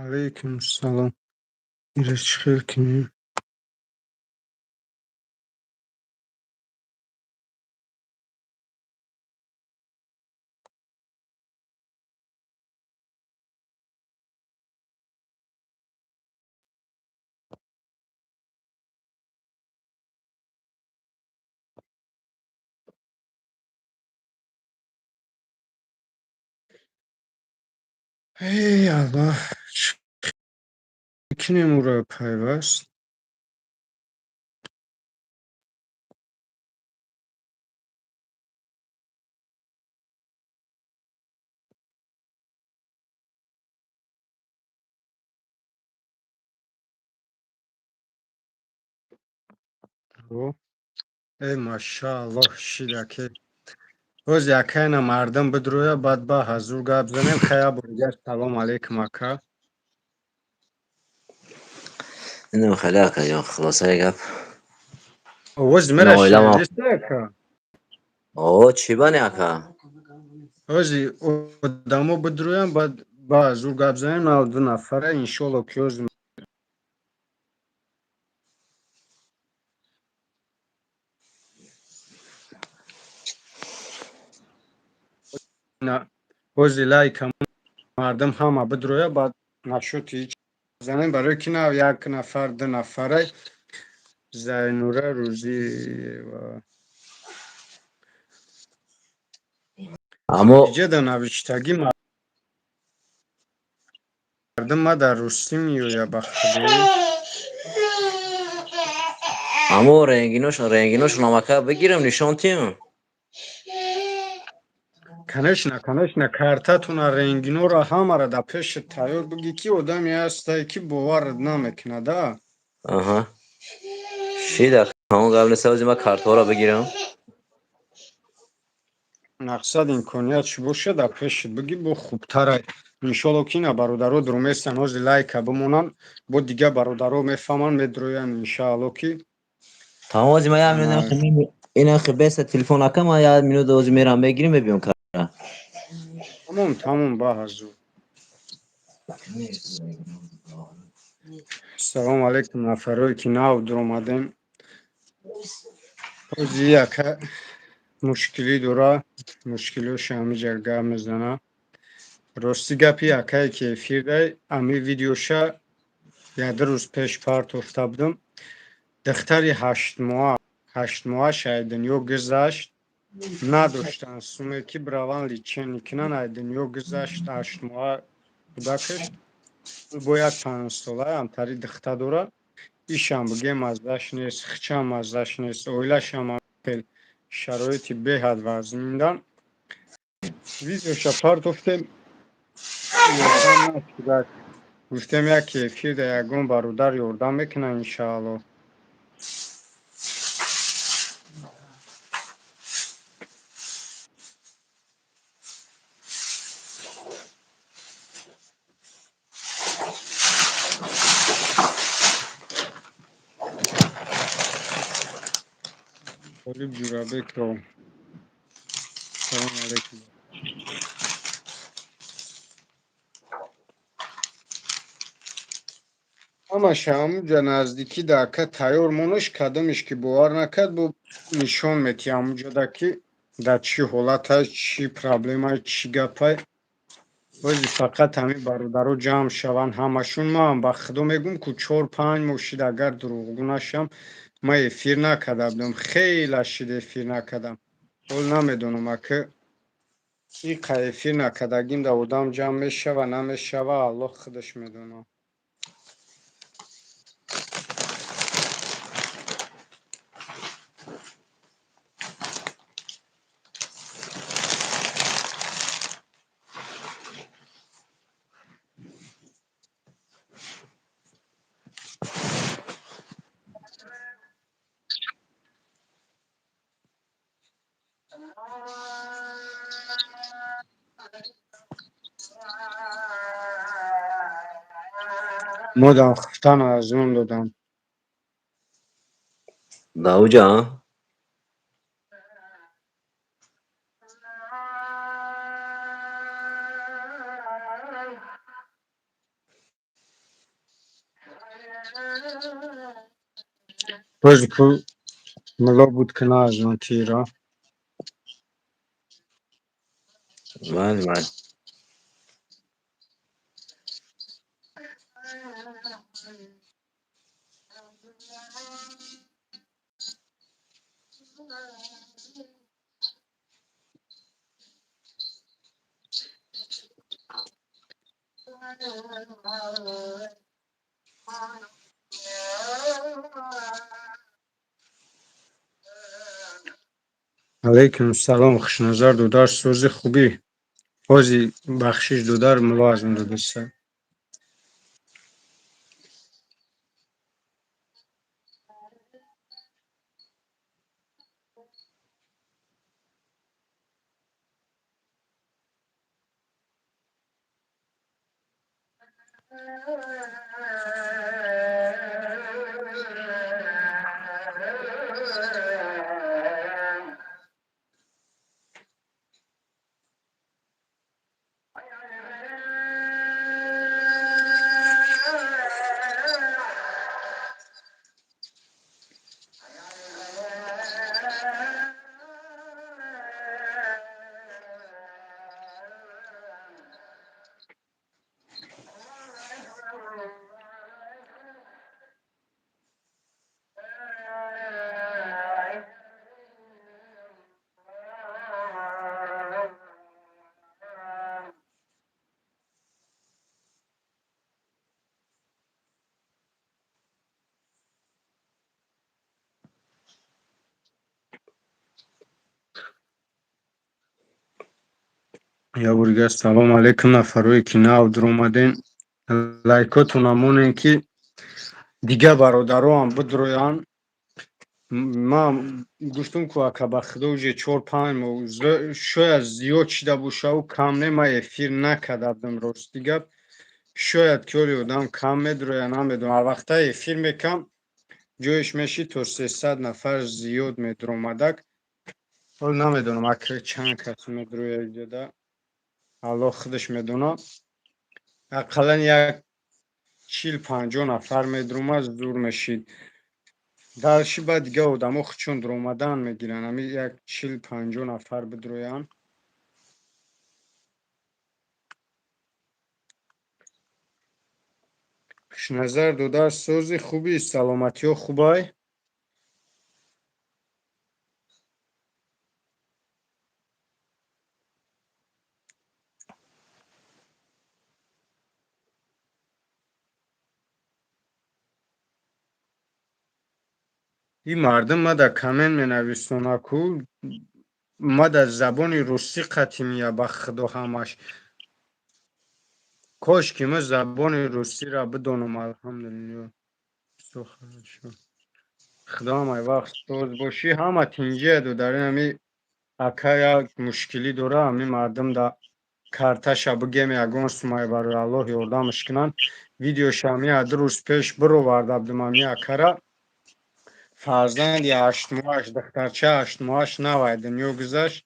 Алайкум салом. Ира чӣ хел кунем? Эй Аллоҳ, чӣ кунем ӯро пайваст? Эй машааллоҳ, шидаке. Боз якайна мардум бидроя, баъд ба ҳазур гап занем. Хая бургар, салом алейкум, ака. Инам хеле, акаҷон, хулосаи гап. Овози Ина мера оилама. шунидист, ака? О, чӣ бани, ака? Ози одамо бидроян, баъд ба ҳазур гап занем. Нав ду нафара, иншоалло, ки ози ози лайка мардум ҳама бидроя, баъд нашоти ҳеҷ занем, барои ки нав як нафар, ду нафара. Зайнура Рӯзиева. Аммо иҷода навиштагӣ мардум ма дар русӣ меоя, ба худо. Аммо ренгиношон, ака, бигирам, нишон тиҳам. Конечно, конечно, картатуна, ренгинора ҳамара дар пеши тайёр бигӣ, ки одаме ҳастае, ки боварат намекунада. Аҳа, шида, ҳамон гап нест, ози ман картҳоро бигирам. Мақсад, имконият чӣ боша, дар пешит бигӣ, бо хубтара, иншолло, ки ина бародаро дуруместан, ҳози лайка бимонанд, бо дигар бародаро мефаҳманд, медроянд, иншаалло, ки. Тамом, ози ман як минут ина беса телефон, ака, ман як минут ози мерам, мегирим, мебиём кара. Тамом, тамом, ба ҳазур. Салому алейкум, нафарое ки нав дуромадем. Ҳози яка мушкилӣ дора, мушкилиҳоша ҳамиҷа гап мезана. Рости гапи, акае ки эфирдай, ами видеоша як-ду рӯз пеш партофта будам. Духтари 8 моҳа, 8 моҳаш ай дунё гузашт. Надоштанд суме, ки бираванд лечение кунанд, ай дунё гузашт 8 моҳа кӯдакаш. Бояд 5 сола ҳамтари духта дора. Ишам бигем, маззаш нест, хичам маззаш нест, оилашам хел шароити беҳад вазминдан. Видеоша партофтем, ёрдам нашуда. Гуфтем, яке эфирда ягон бародар ёрдам мекунад, иншаалло. Толиб Ҷурабеков, салому алейкум. Ҳамаша ҳамуҷа наздикӣ да, ака, тайёр монаш, кадомеш ки бовар накард, бо нишон метиҳ ҳамуҷода, ки дар чӣ ҳолат аст, чӣ проблемае, чӣ гапай. Бози фақат ҳамин бародаро ҷамъ шаванд ҳамашон. Ман ба худо мегӯм, ку чор панҷ моҳ шид, агар дурӯғгӯ нашам, ман эфир накарда будам. Хеле шид, эфир накардам. Ҳол намедонам, ака, иқа эфир накардагим да одам ҷамъ мешава, намешава, Аллоҳ худаш медонад. Модам хуфтан аз он додам. Дауҷа. Бози ку мулло буд ки на аз он тира. Бале, бале. Алейкум салом, Хушназар додар, сӯзи хубӣ. Ҳози бахшиш додар, мулло аз он додиста. Ябурга салом алейкум, нафарое ки нав дуромаден, лайкотона монен, ки дигар бародароам бидроянд. Ман гуфтум ку, ака, ба худо, уже 4-5 моҳ, шояд зиёд шида бошаву кам не, ман эфир накарда будам, рости гап. Шояд ки оли одам кам медроя, намедонам. Ҳар вақта эфир мекам, ҷоеш мешид, то 300 нафар зиёд медуромадак. Ҳол намедонам, акр чанд кас медроя иҷода, Аллоҳ худаш медонад. Ақаллан як 40-50 нафар медуромад, зур мешид. Дарши баъд дигар одамо худшон дуромадан мегиранд. Ҳами як 40-50 нафар бидроянд. Хушназар додар, сози хуби, саломатиҳо хубай? Ин мардум ма дар коммент менависонад ку, ма дар забони русӣ қатъи мия, ба худо, ҳамаш. Кош ки ман забони русиро бидонам. Алҳамдулилло, всё хорошо, худо ҳамаи вақт соз бошӣ, ҳама тинҷия. Дар ҳами ака як мушкилӣ дора, ҳами мардум да карташа бигем, ягон сумай барои Аллоҳ ёрдамаш кунанд. Видеоша ҳами 2 рӯз пеш бироварда будам. Ҳами акара фарзанди 8 моҳаш, духтарча 8 моҳаш навай дунё гузашт.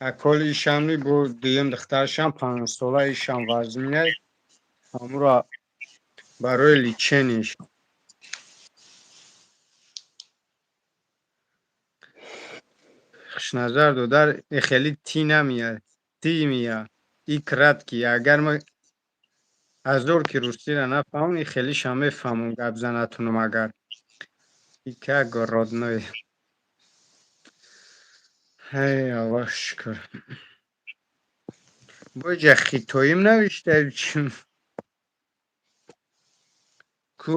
Аколи ишамни бо дуюм духтарашам 5 сола, ишам вазминай, ҳамура барои лечение ш. Хушназар додар, хеле ти намеяд, ти меяд и краткий. Агар ма азор ки русиро нафаҳмам, и хелиша мефаҳмам гапзанатунам, агар и как родной. Ҳей, Аллоҳ шукр. Боҷа хитоим навиштаи чим ку,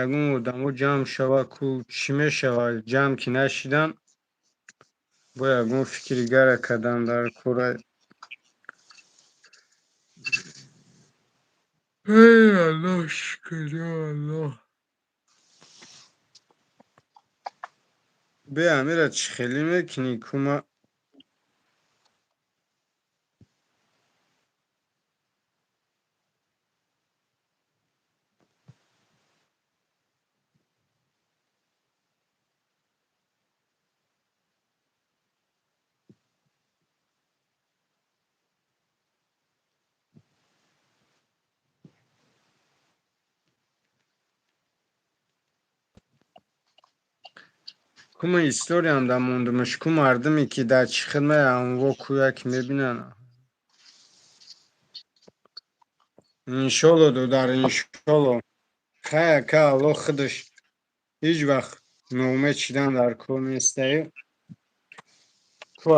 ягон одамо ҷамъ шава ку, чӣ мешавад? Ҷамъ ки нашидан, бо ягон фикри гара кардан дар кора. Эй, Аллоҳ шукр, ё Аллоҳ. Бе амира чӣ хеле мекунӣ ку ма? Ку ман историям да мондумаш, ку мардуме ки дар чӣ хидмат анво кӯя ки мебинанд. Иншолло, додар, иншолло. Хай, ака, Аллоҳ худаш, ҳеҷ вақт ноумед шидан дар кор нестаю. Ку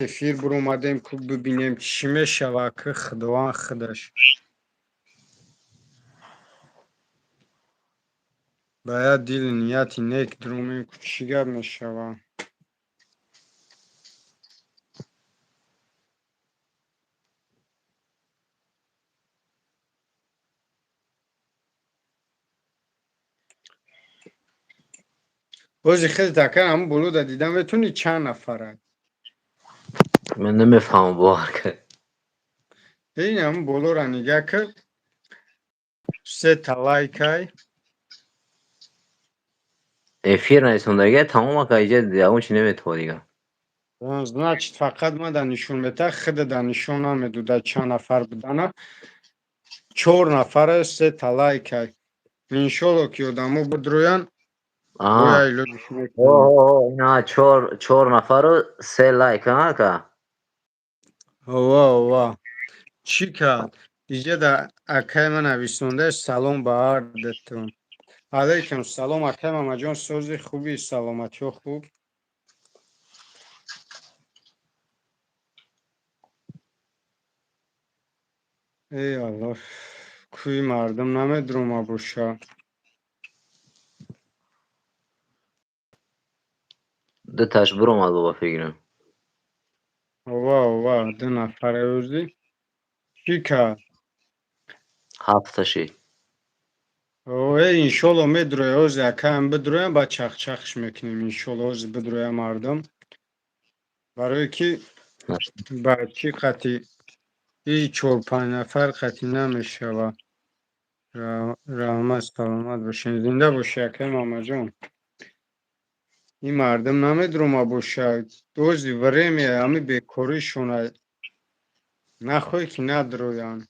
эфир биромадем, ку бибинем, чӣ мешава, ки Худованд худаш. Ба як дили нияти нек дуромем, ку чӣ гап мешава. Бози хеле ака, ҳамун болода дида метавонӣ, чанд нафара? Ман намефаҳмам, бовар кар. Ин ҳамун болоро нигаҳ кар. Сета лайкай. Эфир нарисондагия, тамом, ака, иҷа ягон чи наметавон дига. Значит, фақат ман да нишон мета, худа да нишон намедуда чанд нафар будана. Чор нафара, сета лайкай. Иншолло, ки одамо бидроянд. На, чор нафару се лайк, ака. Ова, ова. Чӣ кард? Иҷа да акай ман нависонда: «Салом ба ҳардатон». Алайкум салом, акай Мамаҷон, сози, хуби, саломатиҳо хуб? Эй Аллоҳ, кӯи мардум намедурома боша. Дуташ биромад, бо фикрам. Ова, ова, ду нафаре ӯзи. Чӣ кард? Ҳафташи. Э, иншолло, медуроя ози, акаам бидуроям, баъд чахчахш мекунем, иншолло, ози бидуроя мардум. Барое ки ба чӣ қати и чор-панҷ нафар қати намешава. Раҳмат, саломат бошед. Зинда бошӣ, акаи Мамаҷон. Ин мардум намедурома боша. Ози время ҳами бекоришона нахоҳӣ ки надуроянд.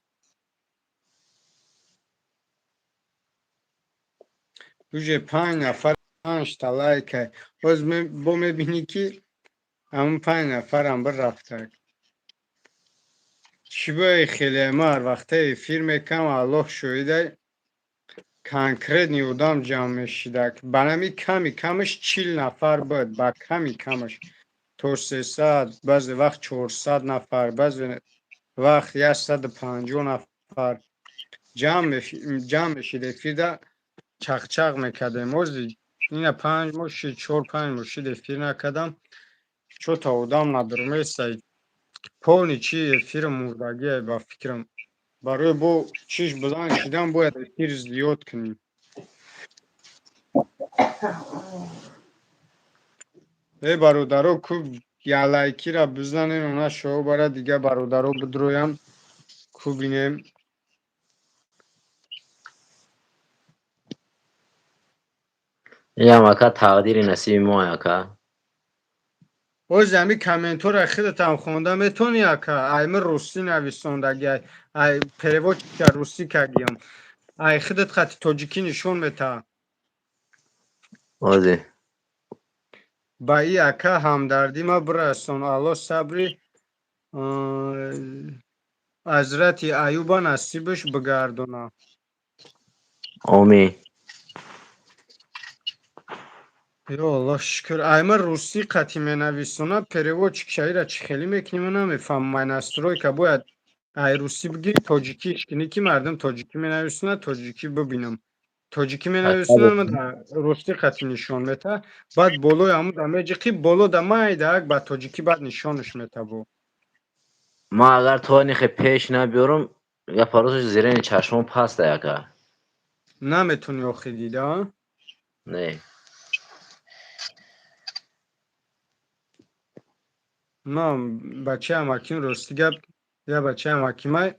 Уже панҷ нафар, панҷта лайка. Боз бо мебинӣ, ки ҳамун панҷ нафарам бирафтак. Чӣ баи хеле ма ҳар вақта эфир мекунам, Аллоҳ шоҳидай, конкретный одам ҷамъ мешидак. Ба нами ками камаш 40 нафар буд, ба ками камаш то 300, баъзе вақт 400 нафар, баъзе вақт 150 нафар ҷамъ мешид, эфирда чақчақ мекардем. Ози ина 5 моҳ шид, 4-5 моҳ шид, эфир накардам. Чота одам надурмесай. Полный чи эфири мурдагие, ба фикрам. Барои бо чиш баланд шидан бояд эфир зиёд кунем. Э, бародаро, ку я лайкира бизанем, она шоҳо бара дига бародаро бидроям, ку бинем. Ям, ака, тақдири насиби мо, ака. Ози ҳами комментҳоро худатам хонда метавонӣ, ака? Ай ми русӣ нависондаги, ай переводчика русӣ кардиям. Ай худат хати тоҷикӣ нишон метаҳад. Ози. Ба и ака ҳамдардӣ ма бирасон. Аллоҳ сабри ҳазрати Аюба насибаш бигардонад. Омин. Ё Аллоҳ, шукр. Ай ма русӣ қати менависонам, переводчик шаира чӣ хеле мекунӣ, ман намефаҳмам. Ай настройка бояд ай русӣ бигирӣ, тоҷикиш кунӣ, ки мардум тоҷикӣ менависонад, тоҷикӣ бибинам. Тоҷикӣ менависонам, русӣ қати нишон метаҳад, баъд болои ҳамун да меҷиқӣ, боло да майдаак ба тоҷикӣ баъд нишонаш метабо. Ман агар то нихе пеш набиёрам, гапа росташ, зрение чашмон паста, ака. Наметавонӣ охи дида? Не. Ман бачаам аким, рости гап, я бачаам акимай,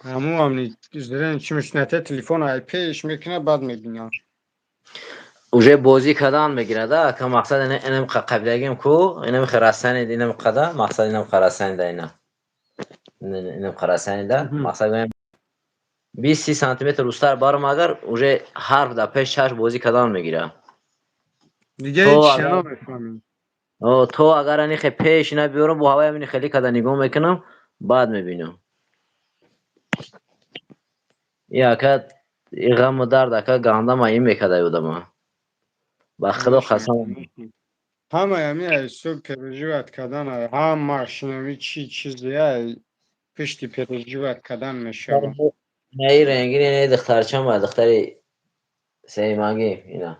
ҳамун ҳамни зрение чӣ мешунате, телефон ай пеш мекунад, баъд мебинам. Уже бозӣ кардан мегирад, ака, мақсад инам қабилагим ку, инам расани, инам қада, мақсад инам расани да, ина. Инам расани да, мақсад 20-30 сантиметр устар барам, агар уже ҳарф дар пеш чашм бозӣ кардан мегирад. Дига То ҳеч агар намефаҳмем. То агар анихе пеш набиёрам, бо ҳаваи ҳамини хеле када нигоҳ мекунам, баъд мебинам. И ака, и ғаму дард, ака, гандама ин мекадай одама. Ба Худо қасам. Ҳамаи ҳами ҳисоб переживать кардан, ҳамаш нами чи чизе пишти переживать кардан мешавад. Наи рангини, наи духтарчама, духтари сеимагӣ ина.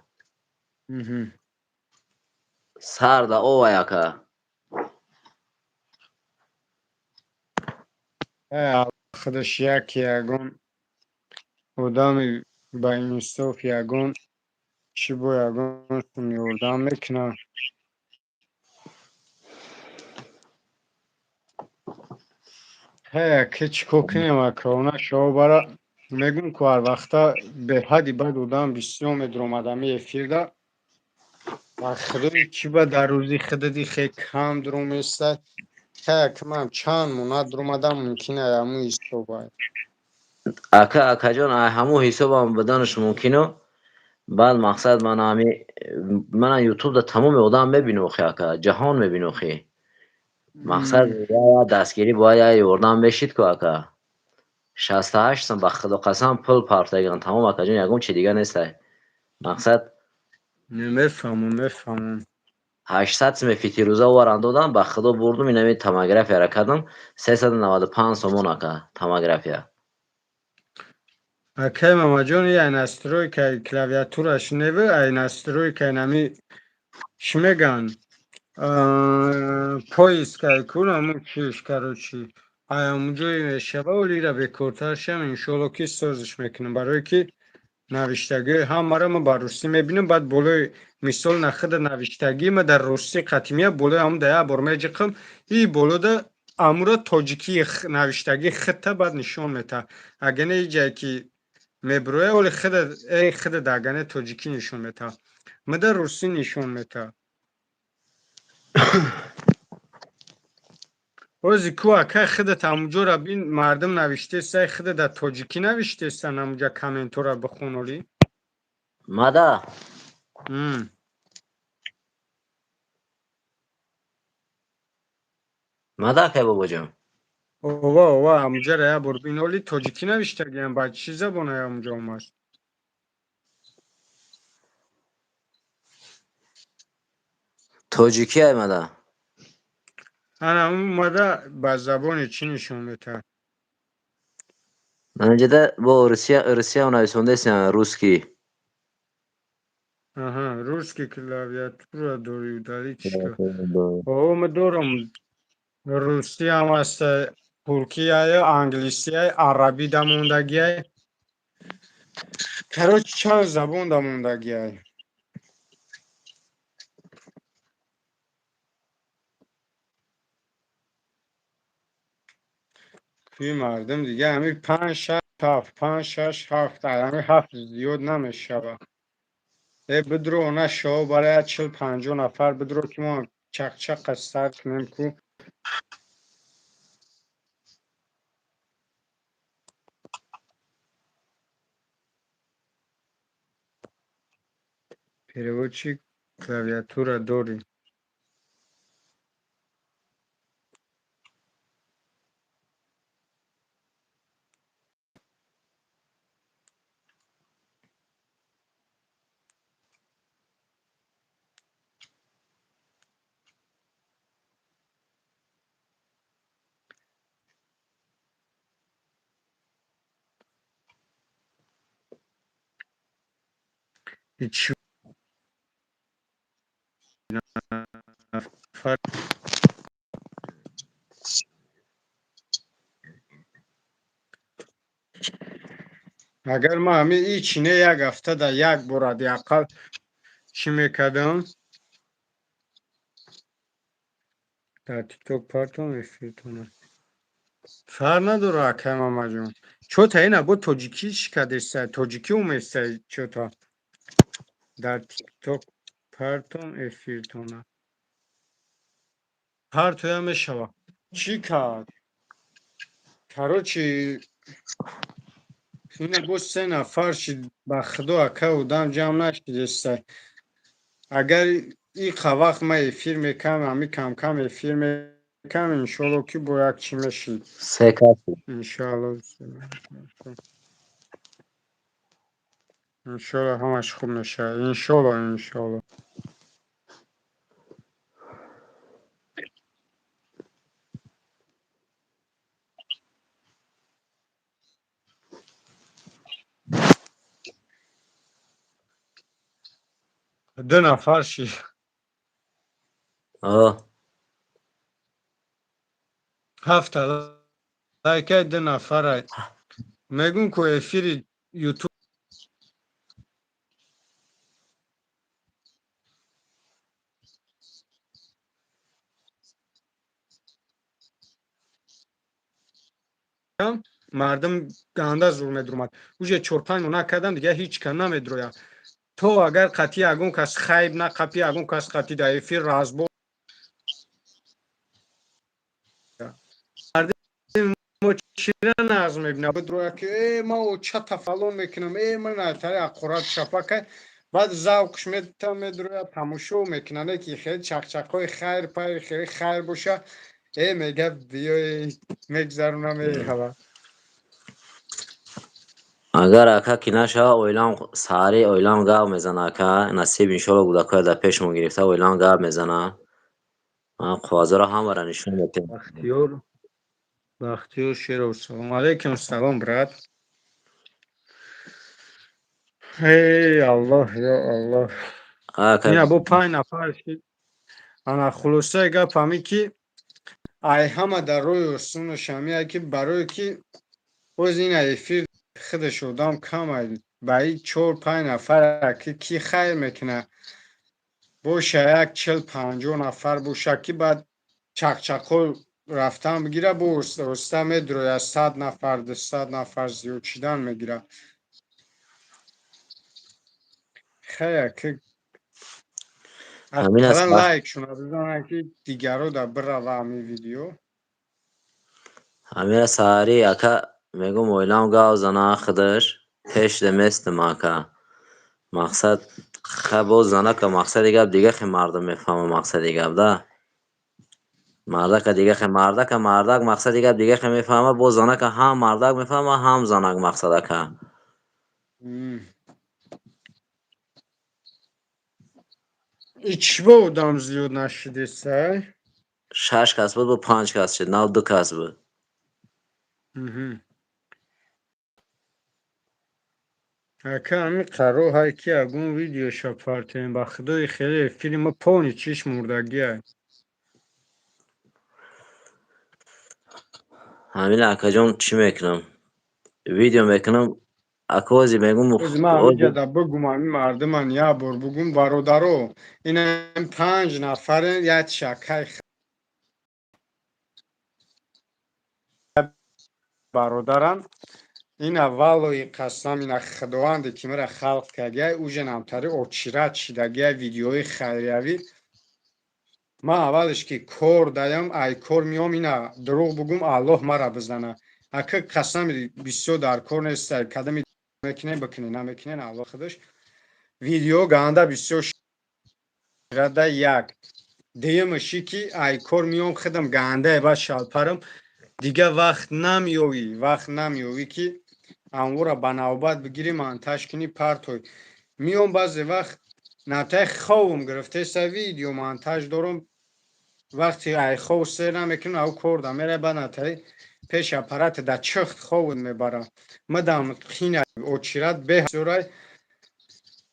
Сарда овай, ака. Худаш як ягон одами ба инсоф, ягон чӣ бо ягон сум ёрдам мекунад. Ки чӣ кор кунем, ака, она шоҳ бара мегӯм, ку ҳар вақта беҳади бад одам бисёр медуромад ами эфирда. Ба худои, чӣ ба дар рӯзи худади хе кам дуроместа. Ки ман чанд моҳ надуромадам, мумкин ай ҳамун ҳисоба. Ака, акаҷон, ай ҳамун ҳисобам буданаш мумкино. Баъд мақсад ман ҳами мана ютубда тамоми одам мебинохи, ака, ҷаҳон мебинохи. Мақсад дастгирӣ бояд, я ёрдам мешид ку, ака. 68 сом, ба Худо қасам, пул партаган тамом, акаҷон, ягон чи дига нестай. Мақсад Мефаҳмам, мефаҳмам. 800 суме фитирӯза оваран додам, ба Худо, бурдум, инами томографияра кардам, 395 сомон, ака, томография. Акай Мамаҷон, ай настройкаи клавиатураш невы, ай настройкаи нами чӣ мегӯянд, поискай кун, ҳамун чиш, короче, ай ҳамунҷое мешава. Олира бекортар шам, иншоалло, ки созиш мекунам, барое ки навиштагиҳои ҳамаро ман ба русӣ мебинам. Баъд болои мисол нахуда навиштагӣ ма дар русӣ қатимия, болои ҳамун да як бор меҷиқам, и болода амура тоҷикии навиштагӣ хитта баъд нишон метаҳад. Агар не, иҷае ки мебироя, оли хида эй хида дагане тоҷикӣ нишон метаҳад, мада русӣ нишон метаҳад. Ози ку, акай, хидат ҳамуҷора бин, мардум навиштесай, хида дар тоҷикӣ навиштесан, ҳамуҷа комментора бихон оли. Мада? Мада, акай Бобоҷон? Ова, ова, ҳамуҷара як бор бин оли, тоҷикӣ навиштагиам, ба чӣ забоне ҳамуҷа омад? Тоҷикӣ ай мада. Ана омада, ба забони чӣ нишон метаҳад? Манҷада бо Русия нависондесиан, русский. Аҳа, русский клавиатура дорӣ, удалить ка. О, ма дорам, русиам аст, туркияю, англисияй, арабӣ дамондагиай, короче, чанд забон дамондагиай. Кӯи мардум дига ҳами панҷ, шаш, ҳафт, панҷ, шаш, ҳафт, ҳами ҳафт зиёд намешавад. Э, бидро, она шоҳ барои 40-50 нафар бидро, ки мо чақчақа сар кунем ку. Переводчик клавиатура дорӣ? Чӣ нафар? Агар ман ҳамин ичине як ҳафтада як бор ҳадди ақал чӣ мекардам, дар Тикток партом эфиртона, фарқ надора. Акай Мамаҷон, чота ина бо тоҷикӣ чӣ кардеса, тоҷикӣ уместа, чота дар Тикток партом эфиртона, партоя мешава. Чӣ кард, короче, ина боз се нафар шид. Ба худо, ака, одам ҷамъ нашидеста. Агар иқа вақт ма эфир мекунам, ҳами камкам эфир мекунам, иншоалло, ки бо як чӣ мешид. Се кас. Иншоалло, иншоалло, ҳамаш хуб мешавад, иншоалло, иншоалло. Ду нафар шид. О. Ҳафта лайкай, ду нафарай. Мегӯм, ку эфири Ютуб мардум ганда зур медурмад. Уже чор-панҷ моҳ накардам, дига ҳеҷ ка намедрояд. То агар қатъи ягон кас хайб нақапи, ягон кас қатъи дар эфир разбор мо чира нағз мебинам, бидрояд, ки э, ма очата фалон мекунам, э, ман тари аққурат шапакай, баъд завқш мета, медрояд, тамошо мекунад, ки хеле чақчақҳои хайр пайр, хеле хайр боша, э, мега, биёй, мегзаронам, э, ҳава. Агар, ака, ки нашава, оилам саҳари оилам гап мезана, ака, насиб, иншоалло, кӯдакҳоя дар пешмон гирифта, оилам гап мезана. Ман қоғазҳоро ҳамаро нишон медиҳам. Бахтиёр, Бахтиёр Шеров, салом алейкум, салом, брат. Эй Аллоҳ, ё Аллоҳ. Ака. Ина бо панҷ нафар шид. Ана, хулосаи гап ҳаме, ки ай ҳама дар роҳи осонаш ҳамия, ки барое ки боз ина эфир худаш одам камай, ба и чор панҷ нафара ки хайр мекуна боша, як 40-50 нафар боша, ки баъд чақчақҳо рафтан бигира, бо оста оста медрояд, 100 нафар, 200 нафар зиёд шидан мегира. Хая ки Ҳамин аст. ақаллан лайкшона бизананд, ки дигаро да бирава ҳамин видео. Ҳамира саҳарӣ, ака, мегӯм, оилам гап зана худаш пеш деместам, ака. Мақсад ха, боз занака мақсади гап дига хе мардум мефаҳма, мақсади гап да. Мардака дига хе, мардака мардак мақсади гап дига хе мефаҳма, боз занака ҳам мардак мефаҳма, ҳам занак мақсад, ака. И чӣ бо одам зиёд нашидесай? Шаш кас буд, бо панҷ кас шуд, нав ду кас буд. Ака, ҳамин қарор ҳай, ки ягон видеоша партем, ба худои хеле эфири ма полный чиш мурдагиай. Ҳамин, акаҷон, чӣ мекунам? Видео мекунам, ака, ози мегум. Ози ман ҳаминҷа да бугум, ҳамин мардуман як бор бугум: бародаро, ина панҷ нафарен, як шакай бародарам, ина валлои қасам, ина худованде ки мара халқ кардиай, уже намтари очират шидагиай видеои хайриявӣ. Ман аввалеш ки кор даям, ай кор меом, ина дурӯғ бугум, Аллоҳ мара бизана. Ака, қасами бисёр дар кор нестай, кадами мекунем, бикунем, намекунем, Аллоҳ худаш. Видео ганда бисёр рада як дуюмаши, ки ай кор меом, худам гандае баъд шалпарам, дига вақт намеёвӣ, вақт намеёвӣ, ки анвора ба навбат бигирӣ, монтаж кунӣ, партой. Меом, баъзе вақт натай ховум гирифтеса, видео монтаж дорум, вақти ай хов сер намекунам, ав кор да мерай, баъд натай пеши аппарати да чихт ховут мебарам. Мадам қина очират беҳсурай.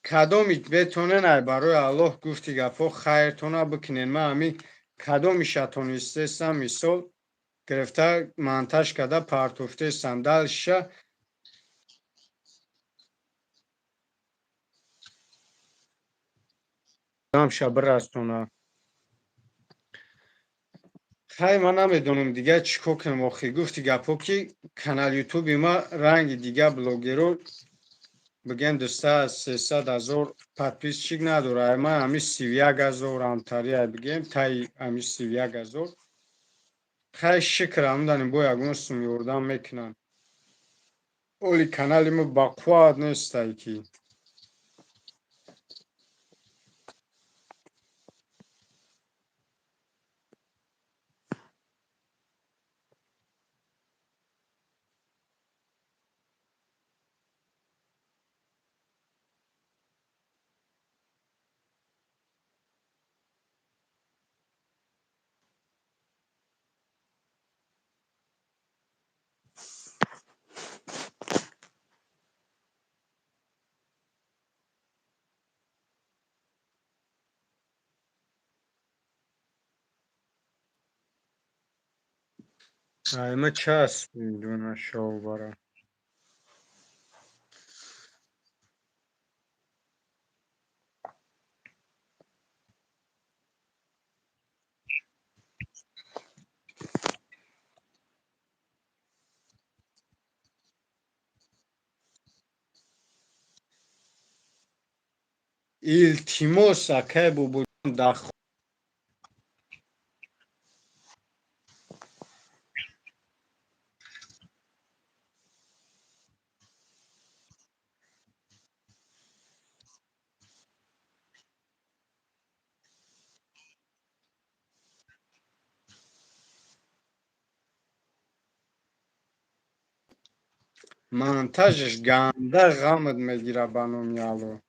Кадоми бетонен, ай барои Аллоҳ, гуфти гапҳо, хайртона бикунен. Ман ҳами кадомиша тонистесам, мисол гирифта, монтаж карда партофтесам, дальше дамша бирасона. Хай, ман намедонам дига чӣ кор кунам. Охи, гуфти гапҳо, ки канал Ютуби ма ранги дига блогеро, бигем, 200-300 ҳазор подписчик надора. Ман ҳами 31 ҳазор ҳамтари, бигем, таи ҳами 31 ҳазор. Хай, шукр, ҳамданем, бо ягон сум ёрдам мекунанд. Оли канали мо бақувват нестай, ки Ай, ма часпидуна шовбара. Илтимос, акай Бобоҷон, дар монтажаш ганда ғамат мегира, ба номи Алло.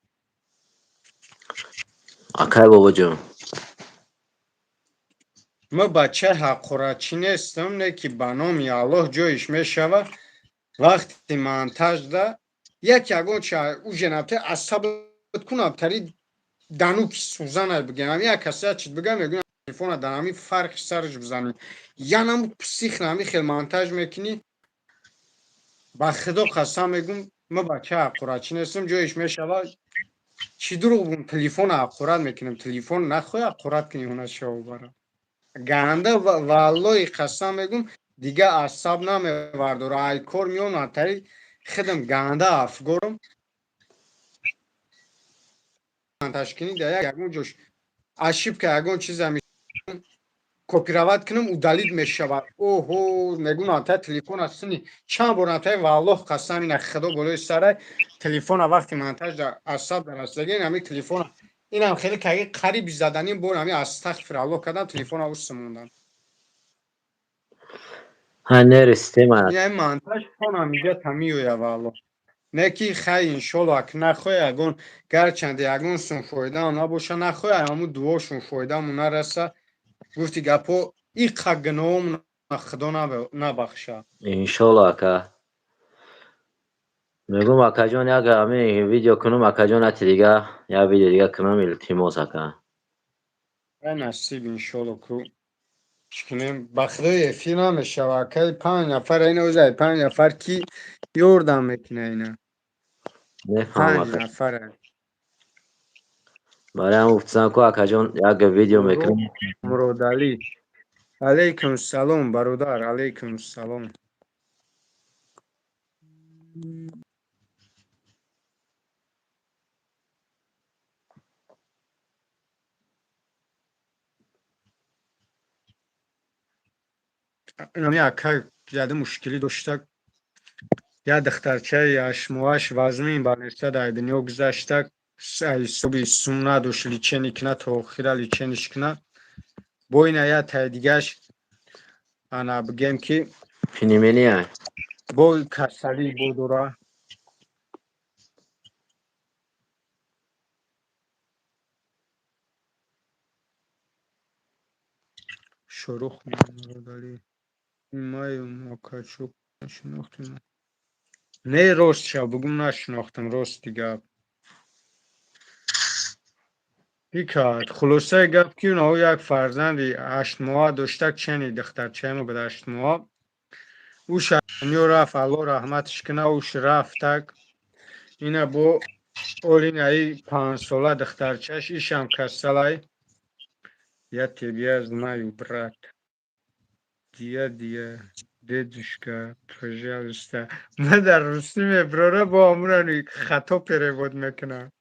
Акай Бобоҷон. Ма бачаи ҳаққурачӣ нестам, не ки ба номи Аллоҳ, ҷоиш мешава, вақти монтажда як ягон ча уженабте асабат кунаб тари дануки сӯзанай бигем, ами як касе чиз бигам, мегӯям телефона дар ҳами фарқи сараш бизанӣ, янаму псих ҳами хел монтаж мекунӣ. Ба худо қасам мегӯм, ма бачаи ҳаққурачӣ нестам, ҷоиш мешава, чӣ дурӯғ бум, телефона ҳаққурат мекунам, телефон нахоҳӣ ҳаққурат кунӣ, ҳуна шавбара ганда, валлоҳи қасам мегӯм, дига асаб намевардора, ай кор меём, тари худам ганда афгорам, монтаж кунӣ, дар як ягон ҷош ошибка, ягон чиза копировать кунам, удалить мешавад. Оҳо, мегӯм, антай телефона сини чанд бор, антай, валлоҳ қасам, ина худо болои сарай, телефона вақти монтаж дар асаб дарасидаги ҳами телефона инам хеле каги қариби заданим бор ҳами астағфираллоҳ кардам, телефона усс мондам. Ҳа, нери система. Ин монтаж хонам иҷа тамиёя, валлоҳ. Не ки хай, иншолло, ак нахоҳ ягон, гарчанде ягон сум фоидаам набоша, нахоҳ ҳамун дуошун фоидамон нараса, гуфти гапҳо, иқа гуноҳомона худо набахша. Иншолло, ака. Мегӯм, акаҷон, як ҳами видео кунам, акаҷон, ати дига як видео дига кунам, илтимос, ака. Ай, насиб, иншолло, ку чӣ кунем, ба худои эфир намешава, акай, 5 нафар, ина озай 5 нафар ки ёрдам мекуна ина? Мефаҳмам. 5 ака. нафара. Барои ҳам гуфтам ку, акаҷон, як видео мекунам. Муродалӣ, алайкум салом, бародар, алайкум салом. Инами ака яде мушкилӣ дошта, як духтарчаи 8 моҳаш вазмин барнеста дар дунё гузашта, ҳисоби сум надошт лечение куна, то охира лечение ш куна, бо ина як таи дигаш, ана бигем ки Пневмония. Бо касалӣ бо дора. Шорух Муродалӣ, маю Макачук шинохтем? Не, рост ша бугум, нашинохтам, рости гап. Бикард, хулосаи гап ки онаҳо як фарзанди 8 моҳа дошта, чени духтарчаемо буд 8 моҳа, уш дунё рафт, Аллоҳ раҳматш куна, уш рафтак, ина бо олинаи 5 сола духтарчаш, ишам касалай. Я тебя знаю, брат. Дия, дия, дедушка, пожалуйста. Ма дар русӣ меброра, бо амурани хато перевод мекунам,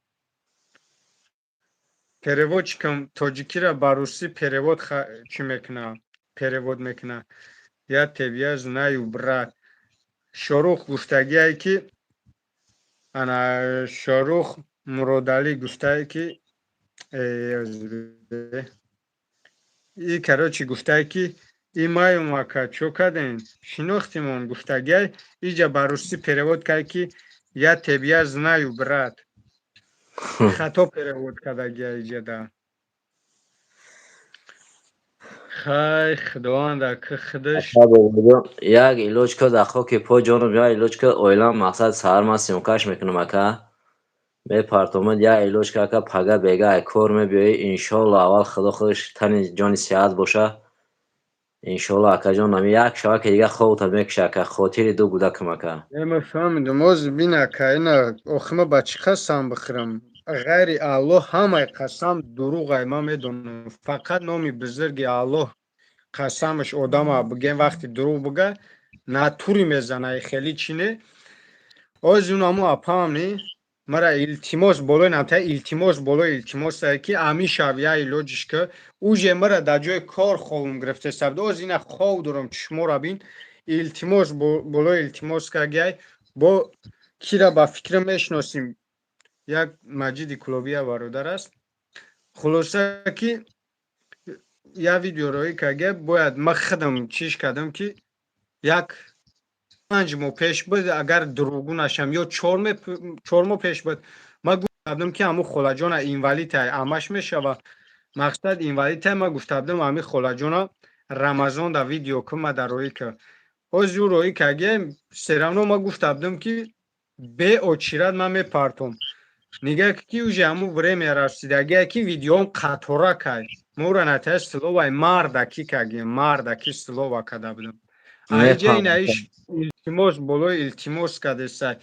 переводчикам тоҷикиро ба русӣ перевод чӣ мекунам, перевод мекунам. Я тебя знаю, брат. Шорух гуфтагие ки, ана Шорух Муродалӣ гуфтае ки и, короче, гуфтае ки имаюм, ака, чо кардем, шинохтимон, гуфтагиай, иҷа ба русӣ перевод кард ки я тебя знаю, брат, хато перевод кардагия иҷада. Хай, худованда ки худаш. Як илоҷ ка, дар хоки по ҷонам, як илоҷ ка, оилам, мақсад, саҳар ман съёмка ш мекунам, ака, мепартомад, як илоҷ ка, ака, пага бега ай кор мебиёӣ, иншолло, аввал худо худаш тани ҷони сиҳат боша. Иншоалло, акаҷон, ами як шава ки дига ховта мекуша, ака, хотири ду гудакам, ака. Е, ма фаҳмидам. Ҳозир бин, ака, ина охи ма ба чӣ қасам бихӯрам? Ғайри Аллоҳ ҳамаи қасам дурӯғай, ман медонам. Фақат номи бузурги Аллоҳ қасамаш одама бигем, вақти дурӯғ бига, натури мезана, хеле чӣ не. Ҳозир унамо апаам не, мара илтимос болои намта, илтимос болои илтимосае, ки ами шаб я илоҷиш ки уже мара дар ҷои кор ховум гирифтеста буд. Ҳозир ина хов дорам, чишмора бин. Илтимос болои илтимос кардиай. Бо кира ба фикр мешиносим, як Маҷиди Кулобия бародар аст. Хулоса, ки як видео роӣ кардия, бояд ман худам чиш кардам, ки як 5 моҳ пеш буд, агар дурӯғгӯ нашам, ё 4 моҳ пеш буд, ман гуфта будам, ки ҳамун холаҷона инвалидтай, амаш мешава, мақсад инвалидтай. Ман гуфта будам, ҳамин холаҷона Рамазон да видео ку, ма дар роӣ ка. Ҳозир ӯ роӣ кардия, всё равно ман гуфта будам, ки бе очират ман мепартом. Нигаҳ, ки уже ҳамун время расидагия, ки видеом қатора кай моро натая словаи мардаки кардем, мардаки слова када будам. Аиҷа ина иш илтимос болои илтимос кардесай.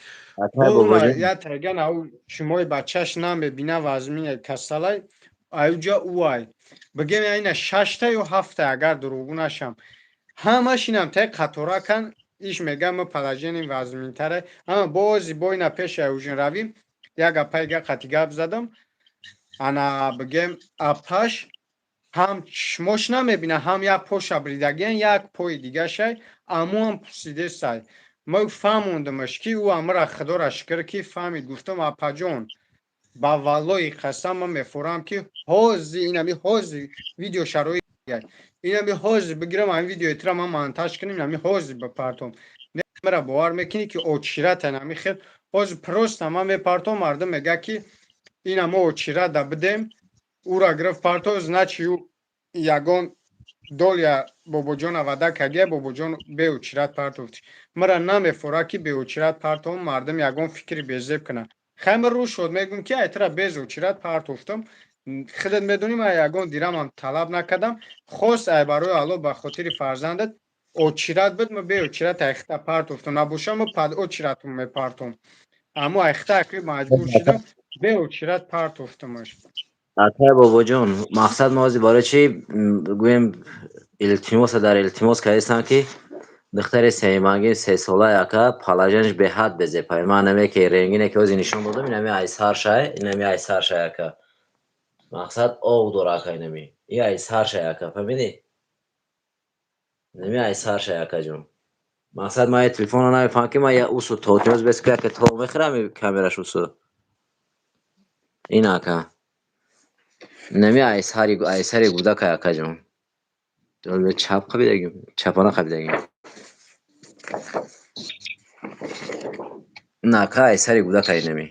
Я тайган ау шумои бачаш намебина, вазмина касалай аюҷа уай бигем, ина шашта ё ҳафта, агар дурӯғгӯ нашам, ҳамаш инам тай қатора кан. Иш мегам, ма положение вазминтаре. Ама бози бо ина пеши ужин равим, як апайга қати гап задам. Ана бигем, апаш ҳам чишмош намебина, ҳам як поша бридагиян, як пои дигашай амуам пусидесай. Ма фаҳмондамаш, ки ӯ амра, худора шукр, ки фаҳмид. Гуфтам: «Апаҷон, ба валлои қасам, ман мефурам, ки ҳози инами ҳози видео шароит, инами ҳози бигирам, ҳамин видеои тира ман монтаж кунем, инами ҳози бипартом. Мара бовар мекунӣ, ки очирата инами хел ҳози просто ман мепартом, мардум мега, ки ина мо очирата бидем, ӯра гирифт парто, значит, ӯ ягон доля бобоҷона вада кардия, бобоҷон беочират партофт. Мара намефора, ки беочират партом, мардум ягон фикри безеб кунад. Хайма рӯ шуд, мегӯм, ки айтра без очират партофтам, худат медонӣ, ман ягон дирамам талаб накардам. Хост ай барои Алло, ба хотири фарзандат очират буд, ма беочират айхта партофтам. Набошам, ма пад очиратум мепартом, аммо айхта аки маҷбур шудам, беочират партофтамаш. Акай бобоҷон, мақсад мо ҳозир барои чи гӯем, илтимоса дар илтимос кардистам, ки духтари семанги сесолаи, ака, положение ш беҳад безепай. Ман наме ки рентгене ки ҳозир нишон додам, инами айсаршай, инами айсаршай, ака. Мақсад ов дора, ака, инами и айсаршай, ака, фаҳмидӣ? Инами айсаршай, акаҷон. Мақсад ман телефонро намефаҳмам, ки ман я усу тотиёз бес ки яке то мехӯрам камераш усу. Ин, ака. Инами айсари гудакай, акаҷон. Чап қабидагим, чапона қабидагим. На, ака, айсари гудакай инами.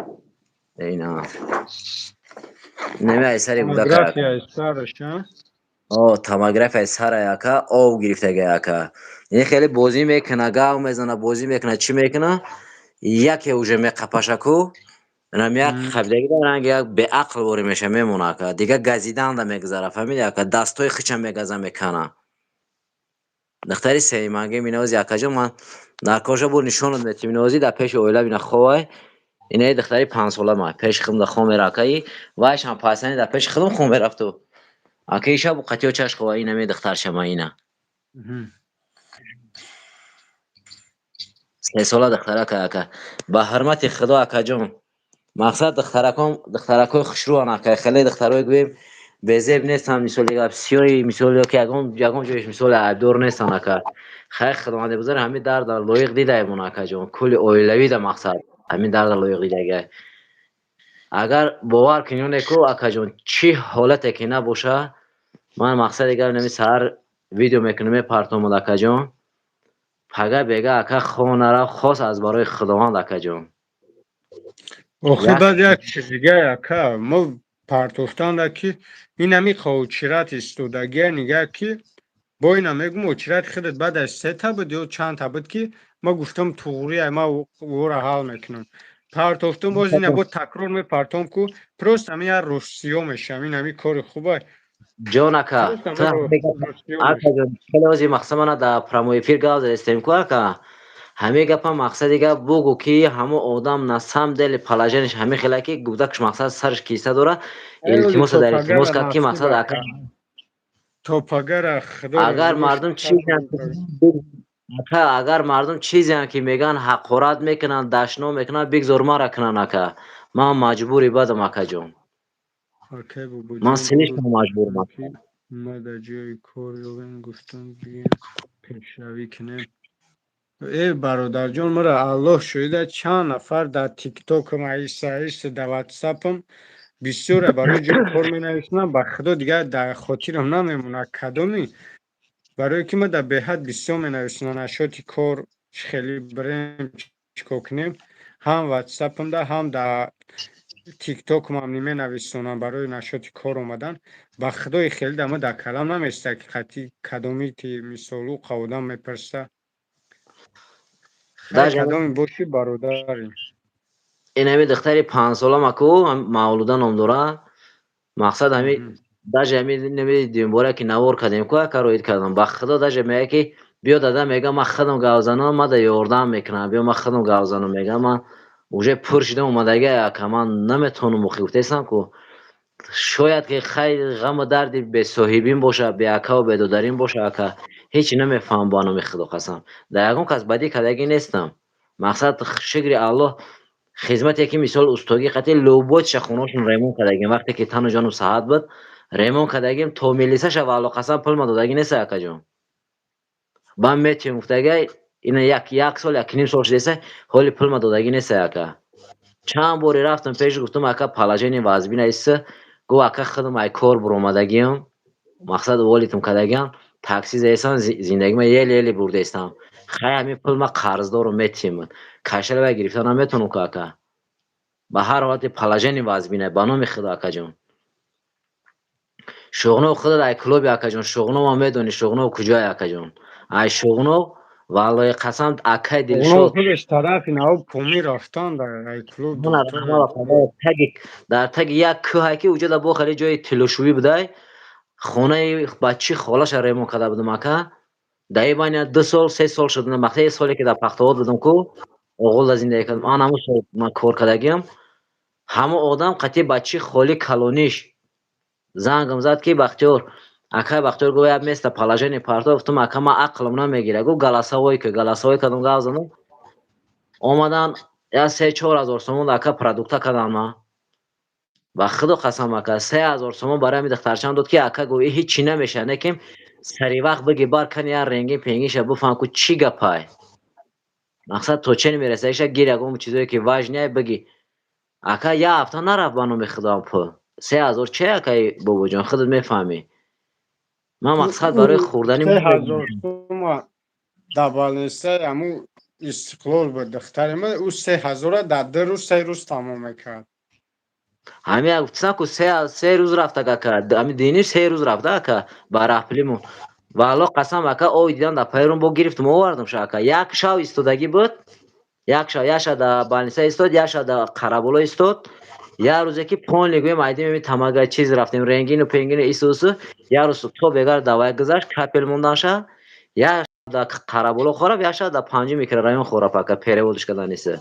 Ина. Инами айсари гудакай. Томографияи сараш, а? О, томографияи сарай, ака, ов гирифтагай, ака. Ин хеле бозӣ мекуна, гав мезана, бозӣ мекуна, чӣ мекуна? Яке уже меқапашаку, инам як қабилаги ранги як беақл ворӣ меша, мемона, ака. Дига газиданда мегузара, фаҳмиди, ака, дастои хича мегаза, мекана. Духтари сеиманги минози, акаҷон, ман наркоша бур нишонат метим, минози дар пеши оила бина ховай. Инаи духтари 5-сола ма пеши худам да хом мера, акаи вайшам пасани дар пеши худам хом мерафту. Ака, иша бу қатиё чаш хова, инаме духтарша ма ина. 3-сола духтарака, ака. Ба ҳурмати Худо, акаҷон. Мақсад духтаракон духтаракои хушрӯан, ака, хеле духтарои гӯем безеб нестанд, мисоли гап сиёи, мисоли ки ягон ҷояш мисоли айбдор нестанд, ака. Хайр, худованди бузург ҳамин дарда лоиқ дидаемон, акаҷон. Кулли оилавӣ да мақсад ҳамин дарда лоиқ дидагай. Агар бовар кунӣ ё не ку, акаҷон, чӣ ҳолате ки набоша, ман мақсади гап нами саҳар видео мекунам, мепартомад, акаҷон. Пага бега, ака, хо нарафт, хос аз барои Худованд, акаҷон. Охи, баъд як чиз дига, ака, мо партофтанда, ки инами очират истодагия, нигаҳ, ки бо ина мегум, очирати худат баъд аз сета буд ё чандта буд, ки ма гуфтам, туғрия, ма ӯро ҳал мекунам. Партофтум, боз ина бо такрор мепартом ку, просто ами як рӯссиё мешавам, ин ами кори хуба. Ҷон, ака, акаҷон, хеле ози мақсад мана дар прямой эфир гап задестем ку, ака. Ҳамин гапа, мақсади гап, бугӯ, ки ҳамо одам на самом деле положение ш ҳамин хела, ки гудакш, мақсад, сараш киса дора. Илтимоса дар илтимос кард, ки мақсад, ака, агар мардум чизе, ака, агар мардум чизеам ки мегӯянд, ҳақорат мекунанд, дашном мекунанд, бигзор мара кунанд, ака. Ман маҷбури бадам, акаҷон, ман слишком маҷбурам. Ма дар ҷои кор ёбем, гуфтам, биём пешравӣ кунем. Э, бародарҷон, мара Аллоҳ шоҳида, чанд нафар дар Тиктокам, аиса аиса дар Ватсапам бисёре барои ҷои кор менависонам. Ба худо, дигар дар хотирам намемонад кадоми, барое ки ма дар беҳад бисёр менависонам ашёти кор, чӣ хеле бирем, чӣ кор кунем. Ҳам Ватсапамда, ҳам дар Тиктокам менависонам барои нашоти кор омадан. Ба худои, хеле да ма дар калам наместа, ки қати кадоми ки мисолу одам мепурса. Кадоми боши, бародари. Ин ҳами духтари 5-солам, аку, Мавлуда ном дора. Мақсад, ҳами даже ҳами нами ки навор кардем ку, ака, роид кардам. Ба худо, даже мега, ки биё, дада, мега, ман худам гап занам, мада ёрдам мекунам, биё, ман худам гап занам. Мега, ман уже пур шудам, омадаги, ака, ман наметавонам. Охи, гуфтаистам ку, шояд ки хай ғаму дарди бесоҳибин боша, беакаву бедодарин боша, ака, ҳеҷ намефаҳмам. Ба номи худо қасам, дар ягон кас бадӣ кардагӣ нестам. Мақсад, шукри Аллоҳ, хизмате ки, мисол, устогӣ қати любой хонаошон ремонт кардагим. Вақте ки тану ҷону саҳат буд, ремонт кардагим то милисаша. Валло қасам, пул ма додагӣ неста, акаҷон. Ба метиём гуфтага, ина як сол, якним сол шудеса, ҳоли пул ма додагӣ неста, ака. Чанд боре рафтам пеш, гуфтам: «Ака, положение вазбин аиста». Гуфт: «Ака, худам ай кор буромадагиам, мақсад, уволить ам кардагиам, такси заестам, зиндагима еле-еле бурдаистам. Хай, ҳамин пул ма қарздору, метиҳем». Кашала вай гирифта наметавонам ку, ака. Ба ҳар ҳолати положение вазбина. Ба номи худо, акаҷон, Шуғнов худат ай клуби, акаҷон, Шуғнова медонӣ, Шуғнов куҷое, акаҷон? Ай Шуғнов, валлои қасам, акай Дилшод. Худаш тарафи нав Помир рафтан дар ай клуб. Дар таги як кӯҳае, ки уҷода бо хеле ҷои тиллошӯӣ будай, хонаи бачи холаша ремонт карда будам, ака. Дар ин байни 2 сол, 3 сол шуд. Мақсади соле ки дар Пахтовод будам ку, оғулда зиндагӣ кардам, ан ҳамун сол ман кор кардагиам. Ҳамон одам қатъи бачи холи калониш зангам зад, ки Бахтиёр, акай Бахтиёр, гуфт, як место положение парто. Гуфтам: «Ака, ман ақлам намегирад». Гуфт: «Голосовой ку». Голосовой кардам, гап задам, омадан, як 3-4 ҳазор сомон, ака, продукта кардам. Ман, ба худо қасам, ака, 3000 сомон барои ҳами духтарчам дод, ки, ака, гуфт, ҳичи намешавад, неким сари вақт биги бар кани, як ренги пенгиша бифаҳм ку, чӣ гапай. Мақсад, то чен мераса, иша гир, ягон чизое ки важный биги, ака. Як ҳафта нарафт, ба номи худоам. Пул 3000 че, акаи бобоҷон, худат мефаҳмӣ. Ман, мақсад, барои хӯрдани 3000 сума дар больница и ҳамун Истиқлол буд. Духтари ма ӯ 3000-а дар 2 рӯз, 3 рӯз тамом мекард. Ҳамин гуфтам ку, 3 рӯз рафт, ака, ҳами дини 3 рӯз рафта, ака, ба раҳплимон. Валло қасам, ака, ой дидан дар пайрон бо гирифтум, овардамша, ака. Як шав истодагӣ буд, як шав, як шав дар больница истод, як шав дар Қараболо истод. Як рӯзе ки полный гӯем, айдим ами тамага чиз рафтем, рентгену пенгину, исусу. Як рӯз то бегар давай гузашт, капель монданша. Як дар Қараболо хӯраб, як шаб дар панҷум микрорайон хӯраб, ака, перевод ш кардан иса.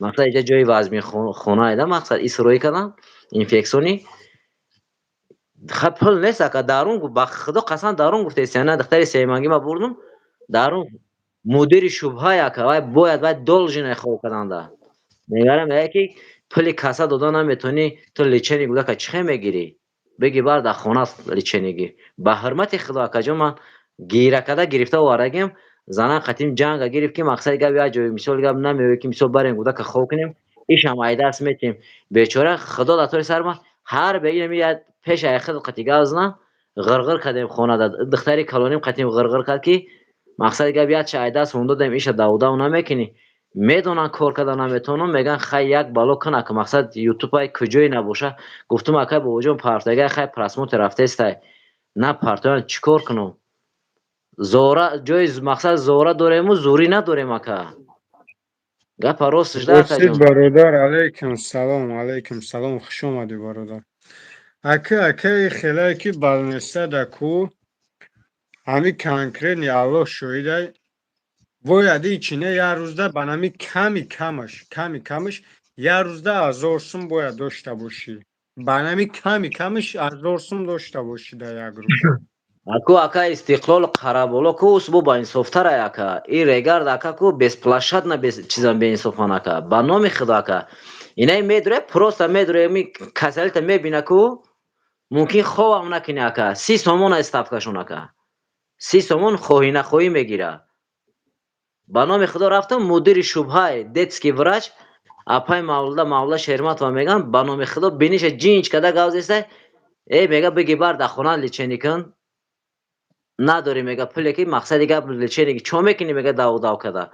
Мақсад, иҷа ҷои вазми хона эда, мақсад, исроӣ кардам, инфекционный. Ха, пул нест, ака, дарун. Ба худо қасам, дарун гуфтест, на духтари семангӣ ма бурдум дарун, мудири шубҳай, ака, вай бояд, вай должен хоб карданда. Мегарам, мега, ки пули каса дода наметавонӣ, ту лечение гудака чӣ хел мегирӣ? Беги бар дар хона лечение гир. Ба ҳурмати худо, акаҷон, ман гира карда гирифта овардагим. Занан қатим ҷанга гирифт, ки, мақсади гап, як ҷои, мисоли гап, намеояд, ки, мисол, барем, гудака хоб кунем, ишам айдаст метем. Бечора, худо дар тори сар ма ҳар беинами пеш ай худ қати гап занам, ғирғир кардем хонада. Духтари калоним қатим ғирғир кард, ки, мақсади гап, якча айдаст мондодем, иша давдав намекунӣ. Медонанд, кор карда наметавонам, мегӯянд: «Хай, як бало кун, ака, мақсад, ютубай куҷое набоша». Гуфтум: «Акай бобоҷон, партага, хай, просмотр рафтестай, на партоян, чӣ кор кунам?» Зора ҷои, мақсад, зора дорему, зурӣ надорем, ака. Гапа рост шуда, акаҷон. Бародар, алайкум салом, алайкум салом, хуш омадӣ, бародар. Ака, акаи хелае ки больница да ку ҳами конкретный, Аллоҳ шоҳидай, бояд ичине як рӯзда ба нами ками камаш, ками камаш як рӯзда 1000 сум бояд дошта бошӣ. Ба нами ками камаш 1000 сум дошта бошӣ дар як рӯз. Аку, ака, Истиқлол, Қараболо ку усбу баинсофтара, ака. И Регард, ака, ку бесплощадно чизан беинсофан, ака. Ба номи Худо, ака. Инай медуре, просто медуре, ми касалита мебина ку, мумкин хобам накунӣ, ака. 30 сомон ай ставкашон, ака. 30 сомон хоҳӣ нахоҳӣ мегира. Ба номи Худо, рафтам, мудири шубҳай, детский врач, апай Мавлуда, Мавлуда Шерматова меган, ба номи Худо, биниша ҷинҷ када гавзеста, э, мега, биги бар дар хона лечение кун. Надорӣ, мега, пуле ки мақсади гап лечение чо мекунӣ, мега, даву дав када.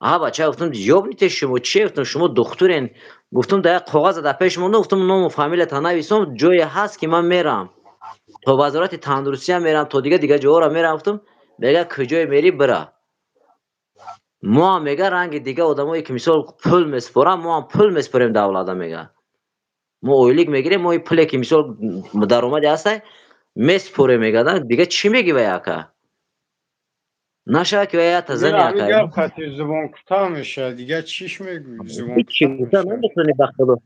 Аҳа, бача, гуфтам, ёбнуте шумо чие, гуфтам, шумо духтурен, гуфтам, дар як коғаза дар пеш монда, гуфтам, ному фамилията нависом, ҷое ҳаст ки ман мерам. То Вазорати тандурустиам мерам, то дига дига ҷоҳоро мерам, гуфтам, мега, куҷое мери, бира. Мо ҳам, мега, ранги дига одамое ки мисол пул месупорам, мо ҳам пул месупорем давлата, мега. Мо ойлик мегирем, мо пуле ки мисол даромаде ҳастай, месупорем, мега, дига чӣ меги вай, ака? Нашавад ки вай ята зани, ака. Гап хати зубон кӯтоҳ мешавад, дига чиш мегӯӣ? Зубон Ҳичи гуфта наметавонӣ, ба Худо.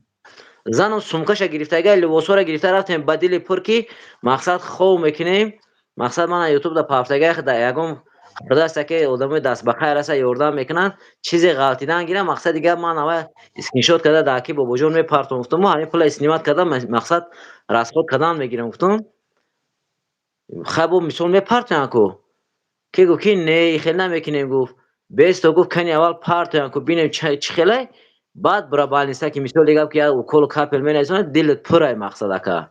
Занам сумкаша гирифтага, либосҳоро гирифта рафтем, ба дили пур ки мақсад хов мекунем, мақсад мана ютуб да пафтага, да ягон худоаста ки одамои дастбахайр аста, ёрдам мекунанд, чизе ғалтидан гирам, мақсади гап ман ава скриншот карда дар ки бобоҷон мепартом, гуфтам, мо ҳамин пула снимать карда, мақсад расход кардан мегирам, гуфтам, хай, бо мисол мепартоям ку. Ки гуфт ки не, хел намекунем, гуфт, бесто, гуфт, кани аввал партоям ку, бинем чӣ хелай, баъд бура больница ки мисол дигап ки як уколу капель менависонад, дилат пурай, мақсад, ака.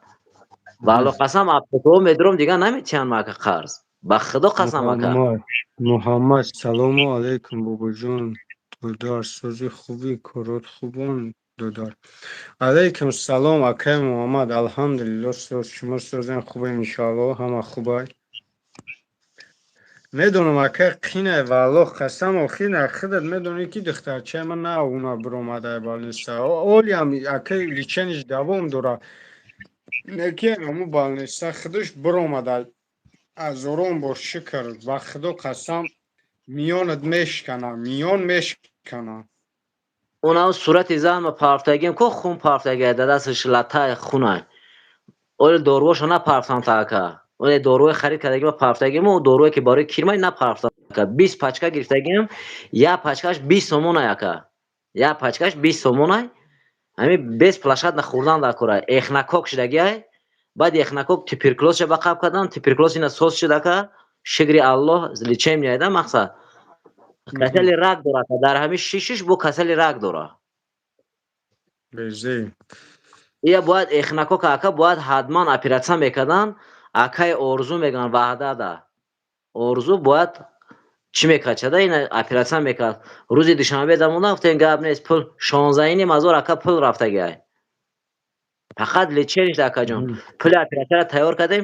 Валло қасам, аптекаҳо медурам, дига наметиҳанд ма, ака, қарз. Ба Худо қасам, ака. Муҳаммад, салому алайкум, бобоҷон, додар, сози хуби, корот хубон, додар. Алайкум салом, акай Муҳаммад, алҳамдулилло, соз, шумо созен, хубем, иншоалло, ҳама хубай. Медонам, акай, қинай, валлоҳ қасам, охир худат медонӣ ки духтарчаи ман на уна биромадай больница. Олиам, акай, лечение ш давом дорад. Неки ҳаму больница худаш биромадай. Ҳазорон бор шукр, ба Худо қасам, миёнат мешкана, миён мешкана. Унам сурати зан партагим ку, хун партага, да дасташ латаи хунай. Оли доруошо напартам та, ака. Оли доруои харид кардагим партагиму, доруое ки барои кирмай напартам, ака. 20 пачка гирифтагим, як пачкаш 20 сомонай, ака. Як пачкаш 20 сомонай. Ҳамин без плашат нахӯрдан дар кора. Эхинококк шидагиай. Баъд эхинококк туберкулёзша ба қаб кардам, туберкулёз ина соз шуд, ака. Шукри Аллоҳ, лечение да мақсад. Касали рак дорад, дар ҳамин шишиш бо касали рак дорад. Безе. Ия бояд эхинококк, ака, бояд ҳатман оператсия мекардан. Акаи Орзу мегӯянд, Ваҳдада. Орзу бояд чӣ мекард, чада ина оператсия мекард. Рӯзи душанбе дамонда, гуфтем, гап нест, пул 16,5 ҳазор, ака, пул рафтагиай. Фақат лечение ш, акаҷон. Пули оператсияро тайёр кардем,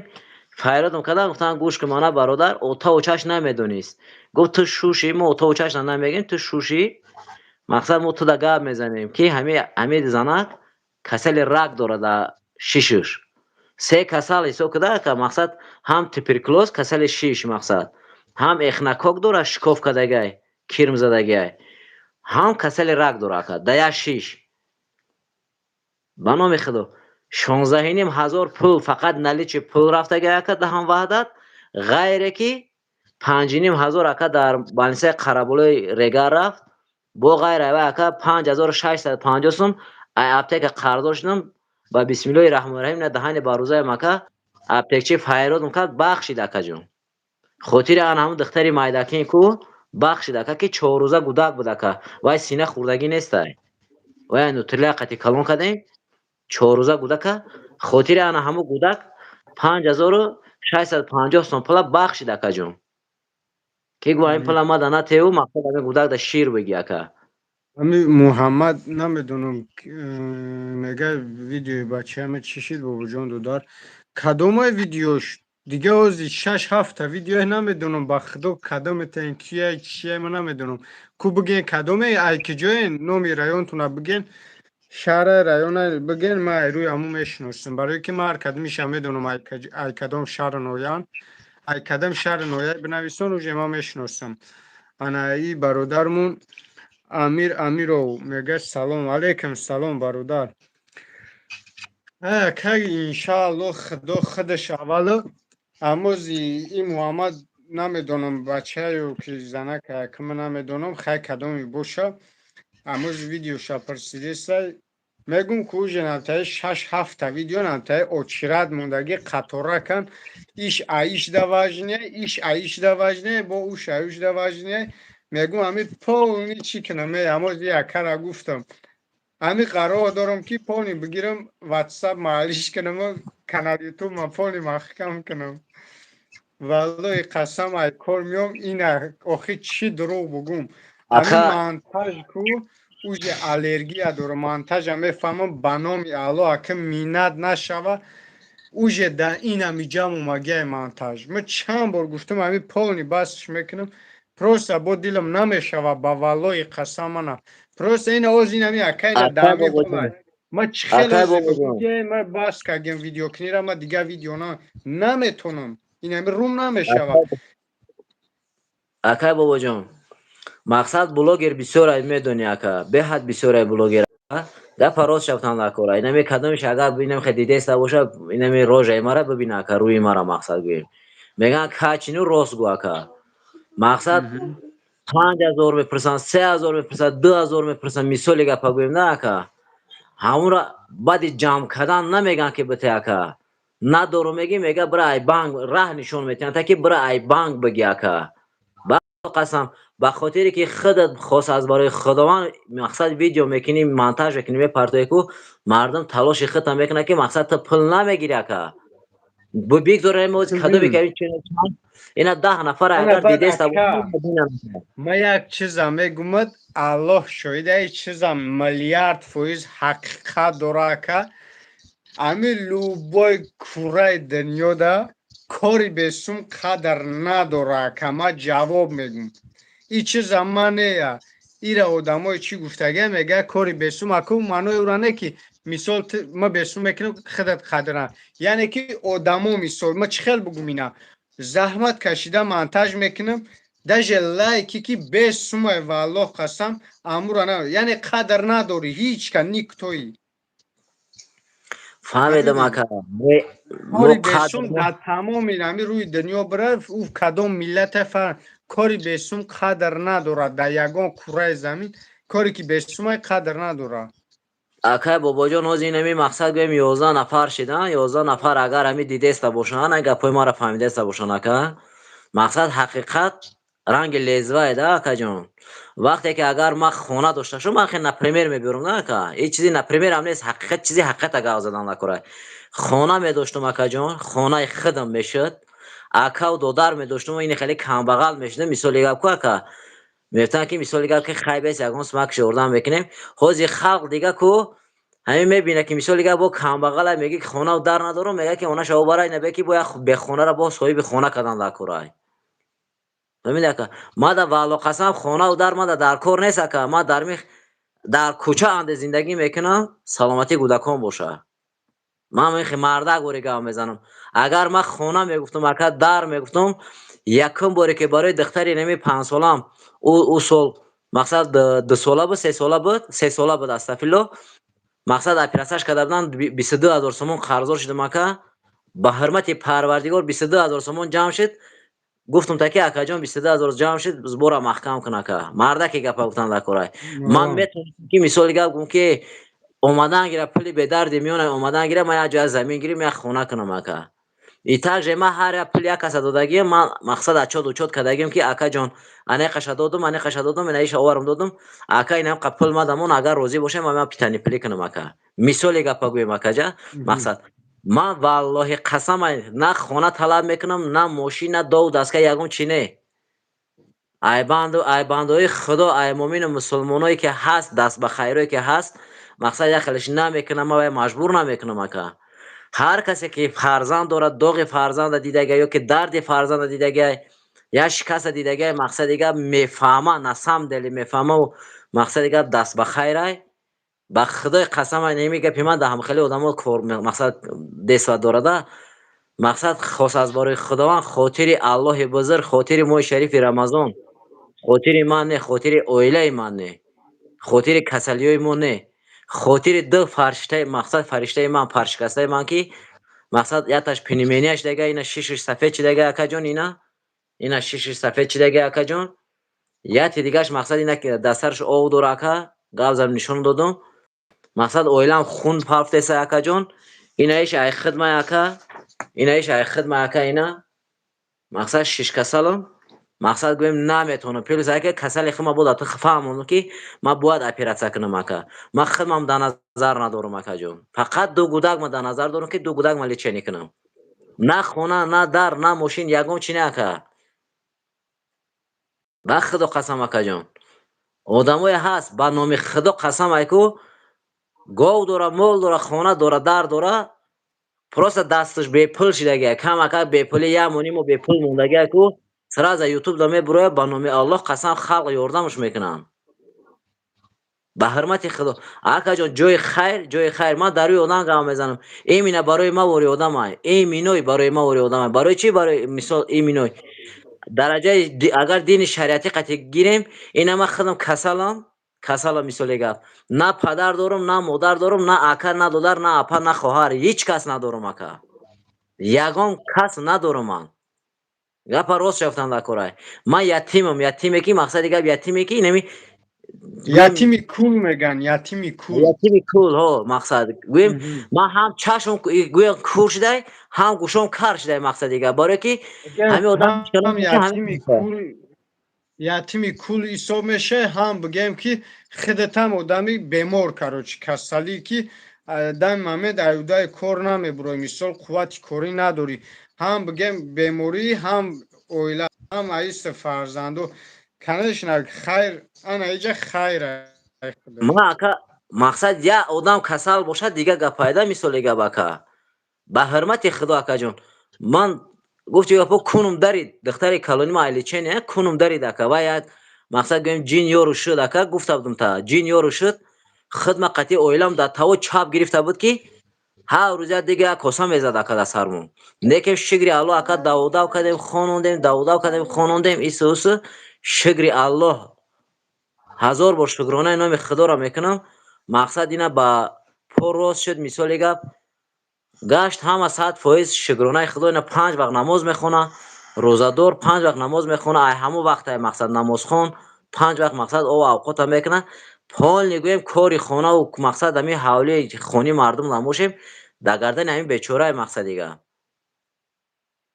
файродам кардам, гуфтам, гӯш кун, мана бародар, ота очаш намедонист. Гуфт, ту шуши, мо ота очашна намегӯем, ту шуши, мақсад мо туда гап мезанем ки ҳамин занак касали рак дорад дар шишуш. Се касал ҳисоб куда, ака, мақсад ҳам туберкулёз, касали шиш, мақсад ҳам эхинококк дорад, шикоф кардагиай, кирм задагиай, ҳам касали рак дорад, ака, да як шиш. Ба номи Худо, 16,5 ҳазор пул фақат наличный пул рафтагиай, ака, да ҳам Ваҳдат, ғайре ки 5,5 ҳазор, ака, дар больницаи Қараболои Регар рафт, бо ғайр ава, ака, 5650 сум ай аптека қарздор шудам. Ба бисмиллоҳи раҳмони раҳим, на даҳани барӯзаям, ака, аптекчи файродам кард, бахшид, акаҷон. Хотири ан ҳамун духтари майдакин ку бахшид, ака, ки 4 рӯза гудак буд, ака. Вай сина хӯрдагӣ нестай. Вай нутрила қати калон кардем, 4 рӯза гудака, хотири ана ҳамун гудак 5650 сом пула бахшид, акаҷон. Ки гӯ ин пула мада натеву, мақсад ҳамин гудак да шир бигӣ, ака. Ами Муҳаммад, намедонам, мега, видеои бачааме чӣ шид, бобоҷон, додар? Кадомай видеош? Дига ози шаш ҳафта видеое намедонам, ба Худо, кадометен, кия, чия, ман намедонам. Ку биген, кадоме, ай киҷое, номи районтона биген. Шаҳра, района бигӯен, ман ай рӯи ҳамун мешиносам, барое ки ман ҳар кадомиша медонам, ай кадом шаҳру ноҳияанд. Ай кадом шаҳру ноҳия бинависон, уже ман мешиносам. Ана и бародармон Амир Амиров мегӯяд: «Салом алейкум». Салом, бародар. Кай, иншаалло, Худо худаш аввало амози и Муҳаммад, намедонам, бачаю ки занака, кима намедонам, хай, кадоме боша, амози видеоша пурсидесай. Мегум ки уже намтаи шаш ҳафта видео намтаи очират мондагӣ, қаторакан, иш аиш да важнее, иш аиш да важнее, бо уш аюш да важнее. Мегум, ами полный чӣ кунам? Амози якара гуфтам, ами қарор дорам, ки полный бигирам, Ватсап маалиш кунам, канал Ютуб ма полный маҳкам кунам. Валлои қасам, ай кор меом, ина охи чӣ дурӯғ бугум? Ами монтаж ку, уже аллергия дорам, монтажа мефаҳмам. Ба номи Алло, ака, миннат нашава, уже да инами ҷам омагиай монтаж. Ма чанд бор гуфтам, ами полный басш мекунам, просто бо дилам намешава. Ба валлои қасам, мана просто ина оз инами акайна дами ҳолай ма чӣ хеле ма бас кардем видеокунира, ма дигар видео наметонам, инами рум намешава. Акай Бобоҷон, мақсад, блогер бисёрай, медонӣ, ака, беҳад бисёрай блогер. Гапа рост шавтан накора. Инами кадомиш агар инами хе дидеста боша, инами рожаи мара бибина, ака, рӯи мара, мақсад гӯем. Мегӯянд, качину рост гӯ, ака. Мақсад, 5000 мепурсанд, 3000 мепурсанд, 2000 мепурсанд, мисоли гапа гӯем, на, ака. Ҳамура баъди ҷамъ кардан намегӯянд, ки бите, ака. Надору мегӣ, мега, бира ай банк раҳ нишон метиҳанд, та ки бира ай банк бигӣ, ака. Қасам, ба хотире ки худат хос аз барои Худованд, мақсад, видео мекунӣ, монтаж мекунӣ, мепартоӣ ку, мардум талоши худта мекунад, ки, мақсад, ту пул намегирӣ, ака. Бигзор кадоме ки ина 10 нафар агар дидеста. Ма як чиза мегумад, Аллоҳ шоҳида, чиза миллиард фоиз ҳақиқат дора, ака. Ами любой кураи дунёда кори бесум қадр надора, ака. Ма ҷавоб мегум, и чиза ма нея, ира одамои чӣ гуфтага, мега, кори бесум, аку, маънои ура не, ки мисол ма бесум мекунам, худат қадр, яъне ки одамо, мисол, ма чӣ хел бугум, ина заҳмат кашида монтаж мекунам, даже лайки ки без сумай, валлоҳ қасам, амура на, яъне қадр надорӣ, ҳеҷ ка никтои. Фаҳмедам, ака. Кори бесум дар тамоми ами рӯи дунё бира, ӯ кадом миллате фар, кори бесум қадр надорад. Дар ягон кураи замин коре ки бесумай, қадр надорад. Акай Бобоҷон, ҳозир инами, мақсад гӯем, 11 нафар шидан, 11 нафар агар ҳами дидеста бошанд, ай гапҳои маро фаҳмидеста бошанд, ака, мақсад, ҳақиқат ранги лезвае да, акаҷон. Вақте ки агар ман хона дошта шум, ман хе например мебиёрам, на, ака, ҳеҷ чизи например ам нест, ҳақиқат, чизи ҳақиқата гап задан накора. Хона медоштум, акаҷон, хонаи худам мешуд, акаву додар медоштум, ини хеле камбағал мешудем. Мисоли гап ку, ака, мегуфтанд, ки, мисоли гап, ки хай бес, ягон сумакш ёрдам мекунем. Ҳозир халқ дига ку ҳамин мебинад, ки, мисоли гап, бо камбағала мегӣ, ки хонаву дар надорам, мегӯяд, ки онаша обарай набе, ки бояд бехонаро боз соҳиби хона кардан дар корай. Фаҳмиди, ака? Мада, валло қасам, хонаву дар мада дар кор нест, ака. Ма дар мих дар кӯча анде зиндагӣ мекунам, саломатии кӯдакон боша. Ман мехе мардак бори гап мезанам. Агар ман хона мегуфтам, ака, дар мегуфтам, якум боре ки барои духтари нами 5-солам, ӯ сол, мақсад, 2 сола буд, 3 сола буд, 3 сола буд, астафилло, мақсад, операцияш карда буданд, 22 000 сомон қарздор шудам, ака. Ба ҳурмати Парвардигор, 22 000 сомон ҷамъ шуд. Гуфтам та ки, акаҷон, 22 000 ҷамъ шуд, сбора маҳкам кун, ака. Мардаке гапа гуфтан дар корай. Ман метавонистам, ки, мисоли гап гум, ки омадан гира, пули бедарди миёна омадан гира, ман як ҷоя замин гирим, як хона кунам, ака. И также ман ҳар як пули як каса додагиам, ман, мақсад, отчёт учёт кардагиам, ки, акаҷон, анеқаша додум, анеқаша додум, инаиша оварам додум, ака, инамқа пул мадамон, агар розӣ бошем, ман питани пулӣ кунам, ака. Мисоли гапа гӯем, акаҷа, мақсад, ман, валлоҳи қасам, на хона талаб мекунам, на мошин, на дову дастгоҳ, ягон чи не. Айбанду айбандои Худо, ай муъмину мусулмоное ки ҳаст, даст ба хайрое ки ҳаст, мақсад, як хелеш намекунам, ман вай маҷбур намекунам, ака. Ҳар касе ки фарзанд дорад, доғи фарзанда дидага ё ки дарди фарзанда дидага, я шикаста дидага, мақсади гап, мефаҳма, на самом деле мефаҳмаву, мақсади гап, даст ба хайрай. Ба худои қасам, ай неми гапи ман да ҳамхели одамо кор, мақсад, действовать дорада. Мақсад, хос аз барои Худованд, хотири Аллоҳи бузург, хотири моҳи шарифи Рамазон, хотири ман не, хотири оилаи ман не, хотири касалиҳои мо не, хотири ду фариштаи, мақсад, фариштаи ман, паршикастаи ман, ки, мақсад, якташ пневмония шидага, ина шишиш сафед шидага, акаҷон, ина шишиш сафед шидага, акаҷон, яти дигаш, мақсад, ина дар сараш ов дора, ака, гап зам, нишон додум. Мақсад, оилам хун пафтеса, акаҷон, инаиш ай хидмай, ака, инаиш ай хидмай, ака, ина, мақсад, шишкасалам, мақсад, гӯем, наметавонам. Плюс, ака, касали хидма бода ту фаҳмонам, ки ман бояд оператсия кунам, ака. Ман хидмам дар назар надорам, акаҷон, фақат ду гудак ман дар назар дорам, ки ду гудак ман лечение кунам. На хона, на дар, на мошин, ягон чи не, ака. Ба худо қасам, акаҷон, одамое ҳаст, ба номи худо қасам, айку гов дора, мол дора, хона дора, дар дора, просто дасташ бепул шидагия, камака бепули, як монимо бепул мондагия ку, сразу Ютуб да мебурояд, ба номи Аллоҳ қасам, халқ ёрдамаш мекунанд. Ба ҳурмати худо, акаҷон, ҷои хайр, ҷои хайр. Ман дар рӯи одам гап мезанам, имина барои ма вори одамай, иминой барои ма вори одамай. Барои чӣ? Барои мисол, иминой дараҷаи агар дини шариатӣ қатъи гирем, ина ман худам касалам, касалам. Мисоли гап, на падар дорам, на модар дорам, на ака, на додар, на апа, на хоҳар, ҳеҷ кас надорам, ака, ягон кас надорам. Ман гапа рост шафтам дар корай, ман ятимам, ятиме ки, мақсади гап, ятиме ки инами Ятими кул меган, ятими кул. Ятими кул, ҳо. Мақсад, гӯем, ман ҳам чашмам, гӯям, кур шудай, ҳам гӯшом кар шудай. Мақсади гап, барое ки ҳамин одам ҳам ятими кул, ятими кул ҳисоб мешавад, ҳам бигӯем, ки худатам одами бемор, короче, касалӣ, ки дами момент аюдаи кор намебурои, мисол, қуввати корӣ надорӣ, ҳам бигӯем беморӣ, ҳам оила, ҳам аиста фарзанду. Конечно, хайр, ана иҷа хайр. Ма, ака, мақсад, як одам касал бошад, дигар гап пайда. Мисоли гап, ака, ба ҳурмати худо, акаҷон, ман гуфти гапо кунум дарид, духтари калони ма лечение кунум дарид, ака. Ва як, мақсад, гӯем, ҷин ёру шуд, ака, гуфта будум та ҷин ёру шуд. Хидма қатъи оилам дар таво чап гирифта буд, ки ҳар рӯз як дига як коса мезад, ака, дар сармон. Лекин шукри Аллоҳ, ака, даводав кардем, хонондем, даводав кардем, хонондем, ису усу. Шукри Аллоҳ, ҳазор бор шукронаи номи худоро мекунам. Мақсад, ина ба по рост шуд. Мисоли гап, гашт ҳама 100%. Шукронаи худо, ина панҷ вақт намоз мехона, рӯзадор, панҷ вақт намоз мехона. Ай ҳамон вақте, мақсад, намозхон, панҷ вақт, мақсад, ов авқота мекунад. Полный, гӯем, кори хонаву, мақсад, ҳамин ҳавлии хони мардум намошем, дар гардани ҳамин бечораи. Мақсади гап,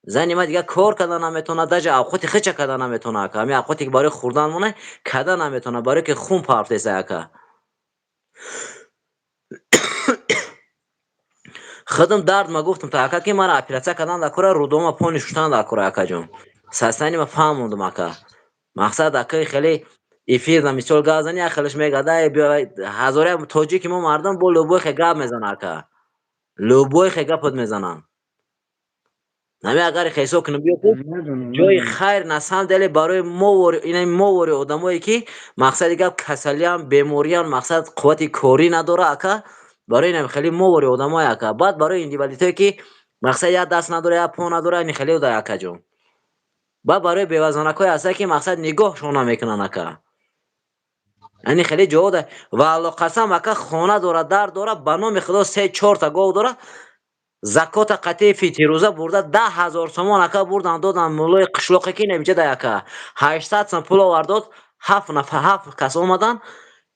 зани ман дигар кор карда наметавонад, даже авқоти хича карда наметавонад, ака. Ҳамин авқоте ки барои хӯрдан монад, карда наметавонад, барое ки хун партеса, ака. Худам дард ма гуфтам та, ака, ки мара оператсия кардан дар кора, рӯдома пони шуштан дар кора, акаҷон. Состояние ма фаҳмондум, ака. Мақсад, акаи, хеле эфир на мисол гап зани, як хелеш мегӯяд, ай биё, ҳазоря тоҷики мо мардум бо любой хе гап мезанад, ака, любой хе гапот мезананд. Ҳамин агар ҳисоб кунем, биё ку ҷои хайр, на самом деле, барои мо ина мо вори одамое ки, мақсади гап, касалиам, бемориам, мақсад, қуввати корӣ надора, ака, барои инам хеле мо вори одамое, ака. Баъд барои инвалидҳое ки, мақсад, як даст надора, як по надора, ини хеле да, акаҷон. Баъд барои бевазанакҳое ҳаста, ки, мақсад, нигоҳшон намекунанд, ака. Ани хеле ҷо да. Ва Алло қасам, ака, хона дора, дар дора, ба номи худо, се чорта гов дора. Закота қатъи фитирӯза бурда, 10 000 сомон, ака, бурдан додан муллои қишлоқе, ки инамиҷа да, ака, 800 сом пул овард, дод. Ҳафт нафар, ҳафт кас омадан,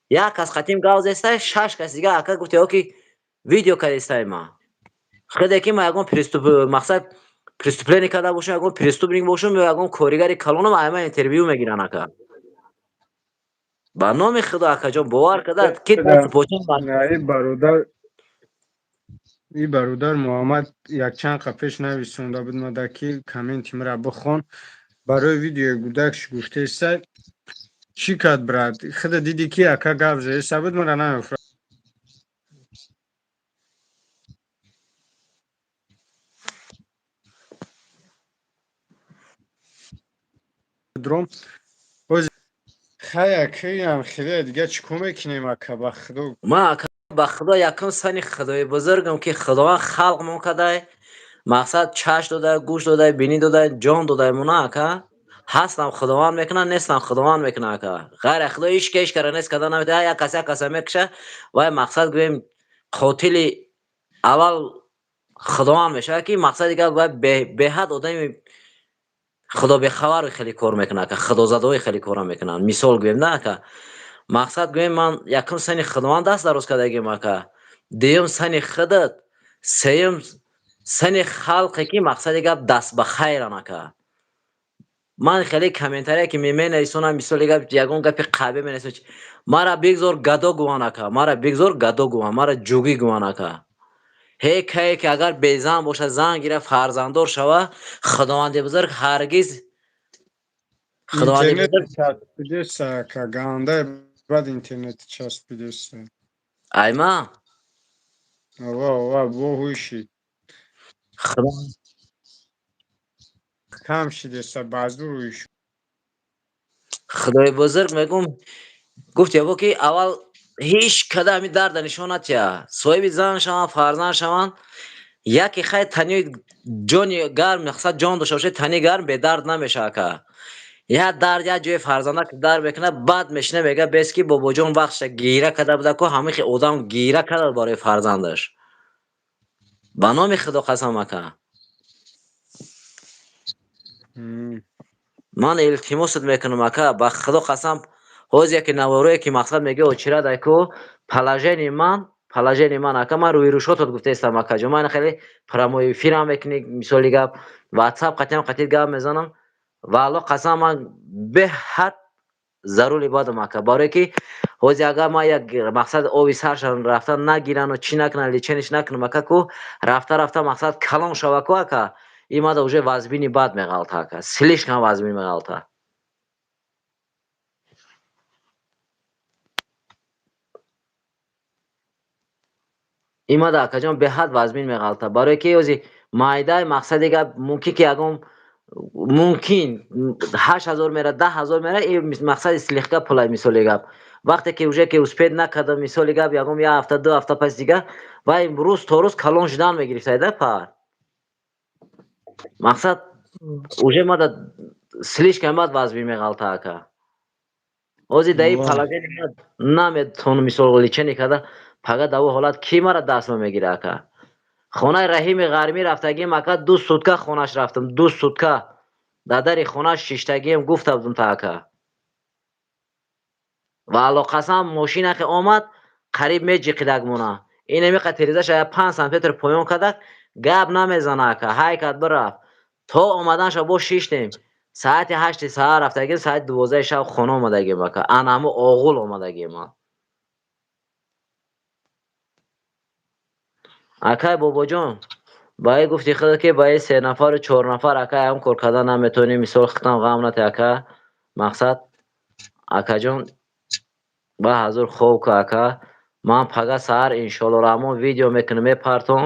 як кас қатим гав зестай, шаш кас дига, ака, гуфте, ки видео кардистай. Ма хеле ки ма ягон преступ, мақсад, преступление карда бошам, ягон преступник бошам ё ягон коригари калонам, айма интервю мегиранд, ака. Ба номи худо, акаҷон, бовар карда ки Бародар, и бародар Муҳаммад якчанд қа пеш нависонда буд мада, ки комменти мара бихон, барои видеои гудакш гуфтесай. Чӣ кард, брат? Худа дидӣ, ки ака гап заеса буд, мара намефра. Дром хай, акаям, хеле дига чӣ кор мекунем, ака, ба худо. Ма, ака. Ба Худо, якум сани Худои бузургам, ки Худованд халқмон кадай, мақсад чашм додай, гӯш додай, бинӣ додай, ҷон додай мона, ака. Ҳастам, Худованд мекунад, нестам, Худованд мекунад, ака. Ғайр аз Худо ҳеч ка ҳеч кара нест карда наметавонад. Як кас як каса мекуша, вай мақсад гӯем қотили аввал Худованд мешавад, ки мақсади гап вай беҳад одами худобехабар хеле кор мекунад, ака, худозадаҳои хеле кора мекунанд. Мисол гӯем, на, ака. Мақсад гӯем, ман якум сани Худованд даст дароз кардагим, ака. Дуюм сани худат, сеюм сани халқе, ки мақсади гап даст ба хайран, ака. Ман хеле комментария ки менависонам, мисоли гап, ягон гапи қабе менависонам, мара бигзор гадо гуван, ака, мара бигзор гадо гуван, мара ҷугӣ гуван, ака. Ҳе кае ки агар безан бошад, зан гира, фарзанддор шава, Худованди бузург ҳаргиз, Худованди Интернет бузург часпидеса, ака, гандаи бад интернет часпидеса. Айма. Ова, ова, бо ҳуйшид. Худо Кам шидеса, базур ҳуйш. Худои бузург мегум, гуфт ябо, ки аввал ҳеҷ када ҳами дарда нишон натия. Соҳиби зан шаванд, фарзанд шаванд, яке хай тани ҷони гарм, мақсад ҷон дошта бошад, тани гарм бедард намешава, ака. Як дард як ҷои фарзанда дард мекунад, баъд мешина, мега, бес ки бобоҷон вақтша гира карда буда ку, ҳамин хел одам гира карда барои фарзандаш. Ба номи Худо қасам, ака. Ман илтимосат мекунам, ака, ба Худо қасам, ҳозир яке наворое ки мақсад мега очирад, айку положение ман, положение ман, ака, ман рӯи рӯшотот гуфтаистам, акаҷон, ман хеле прямой эфирам мекунӣ, мисоли гап, ватсап қатиам қатид гап мезанам. Валло қасам, ман беҳад зарури бадам, ака, барое ки ҳозир агар ман як мақсад оби саршан рафта нагирану чӣ накунам, лечение ш накунам, ака, ку рафта рафта мақсад калон шава ку, ака, ин мада уже вазбини бад меғалта, ака, слишком вазбин меғалта. Ин мада, акаҷон, беҳад вазбин меғалта, барое ки ҳозир майдаи мақсади гап мумкин ки ягон мумкин 8000 мера, 10 000 мера, ин мақсади слегка пулай. Мисоли гап, вақте ки уже ки успеть накардам, мисоли гап, ягон як ҳафта, 2 ҳафта пас дига вай рӯз то рӯз калон шудан мегирифтайда пар. Мақсад уже мада слишком бад вазбин меғалта, ака. Ҳозир даи положение наметавонам, мисол, лечение карда. Пага даво ҳолат ки мара дастма мегира, ака? Хонаи Раҳими Ғармӣ рафтагием, ака, 2 сутка хонаш рафтам, 2 сутка дар дари хонаш шиштагием, гуфта будам та, ака. Ва алоқасам мошина ки омад, қариб меҷиқидак мона. Ин амиқа терезаша я 5 сантиметр поён кардак, гап намезана, ака, ҳай кард, бирафт. То омаданша бо шиштем. Саати 8 саҳар рафтагим, саати 12 шаб хона омадагим, ака. Ана ҳамо оғул омадагим ман. Акай бобоҷон, ба и гуфти худо ки ба и се нафару чор нафар, ака, ҳам кор кардан наметавонӣ, мисол, хитам ғам нате, ака. Мақсад, акаҷон, ба ҳазур хоб ку, ака. Ман пага саҳар, иншоалло раҳмон, видео мекунам, мепартом,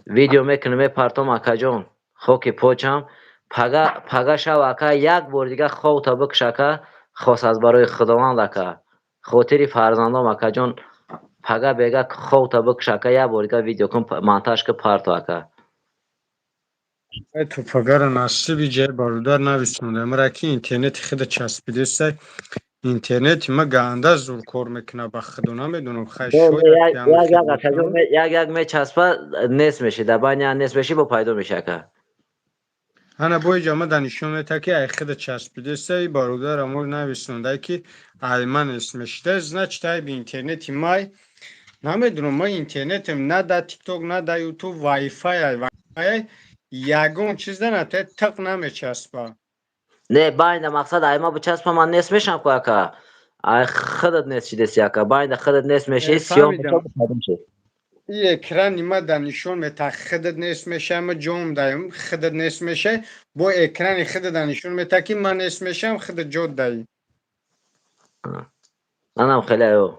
видео мекунам, мепартом, акаҷон. Хоки почам, пага, пага шав, ака, як бор дига хобта бикш, ака, хос аз барои Худованд, ака, хотири фарзандом, акаҷон, пага бега хобта бикш, ака, як бор дига видео кун, монтаж ку, парто, ака. Ай, ту пагара насиби ҷай бародар нависонда мара ки интернети худа часпидесай. Интернети ма ганда зур кор мекуна, ба худо, намедонам, хай, шояд. Як як, акаҷон, як як мечаспа, нест меши, дар байни нест меши, бо пайдо меши, ака. Ана бо иҷа ма да нишон мета ки ай худа часпидесай. Бародар амо нависонда ки ай ма нест мешида, значит, ай би интернети май. Намедонам, ма интернетем на да Тикток, на да Ютуб, вайфай ай, вайфай ягон чиз да на тиқ намечаспа. Не, байнда мақсад айма бичаспа, ман нест мешам ку, ака. Ай худат нест шидеси, ака, байнда худат нест меши, сиём. И экрани ма да нишон мета худат нест мешам, ма ҷом даем, худат нест мешай, бо экрани худат да нишон мета ки ман нест мешам, худат ҷо даи. Манам хеле аю.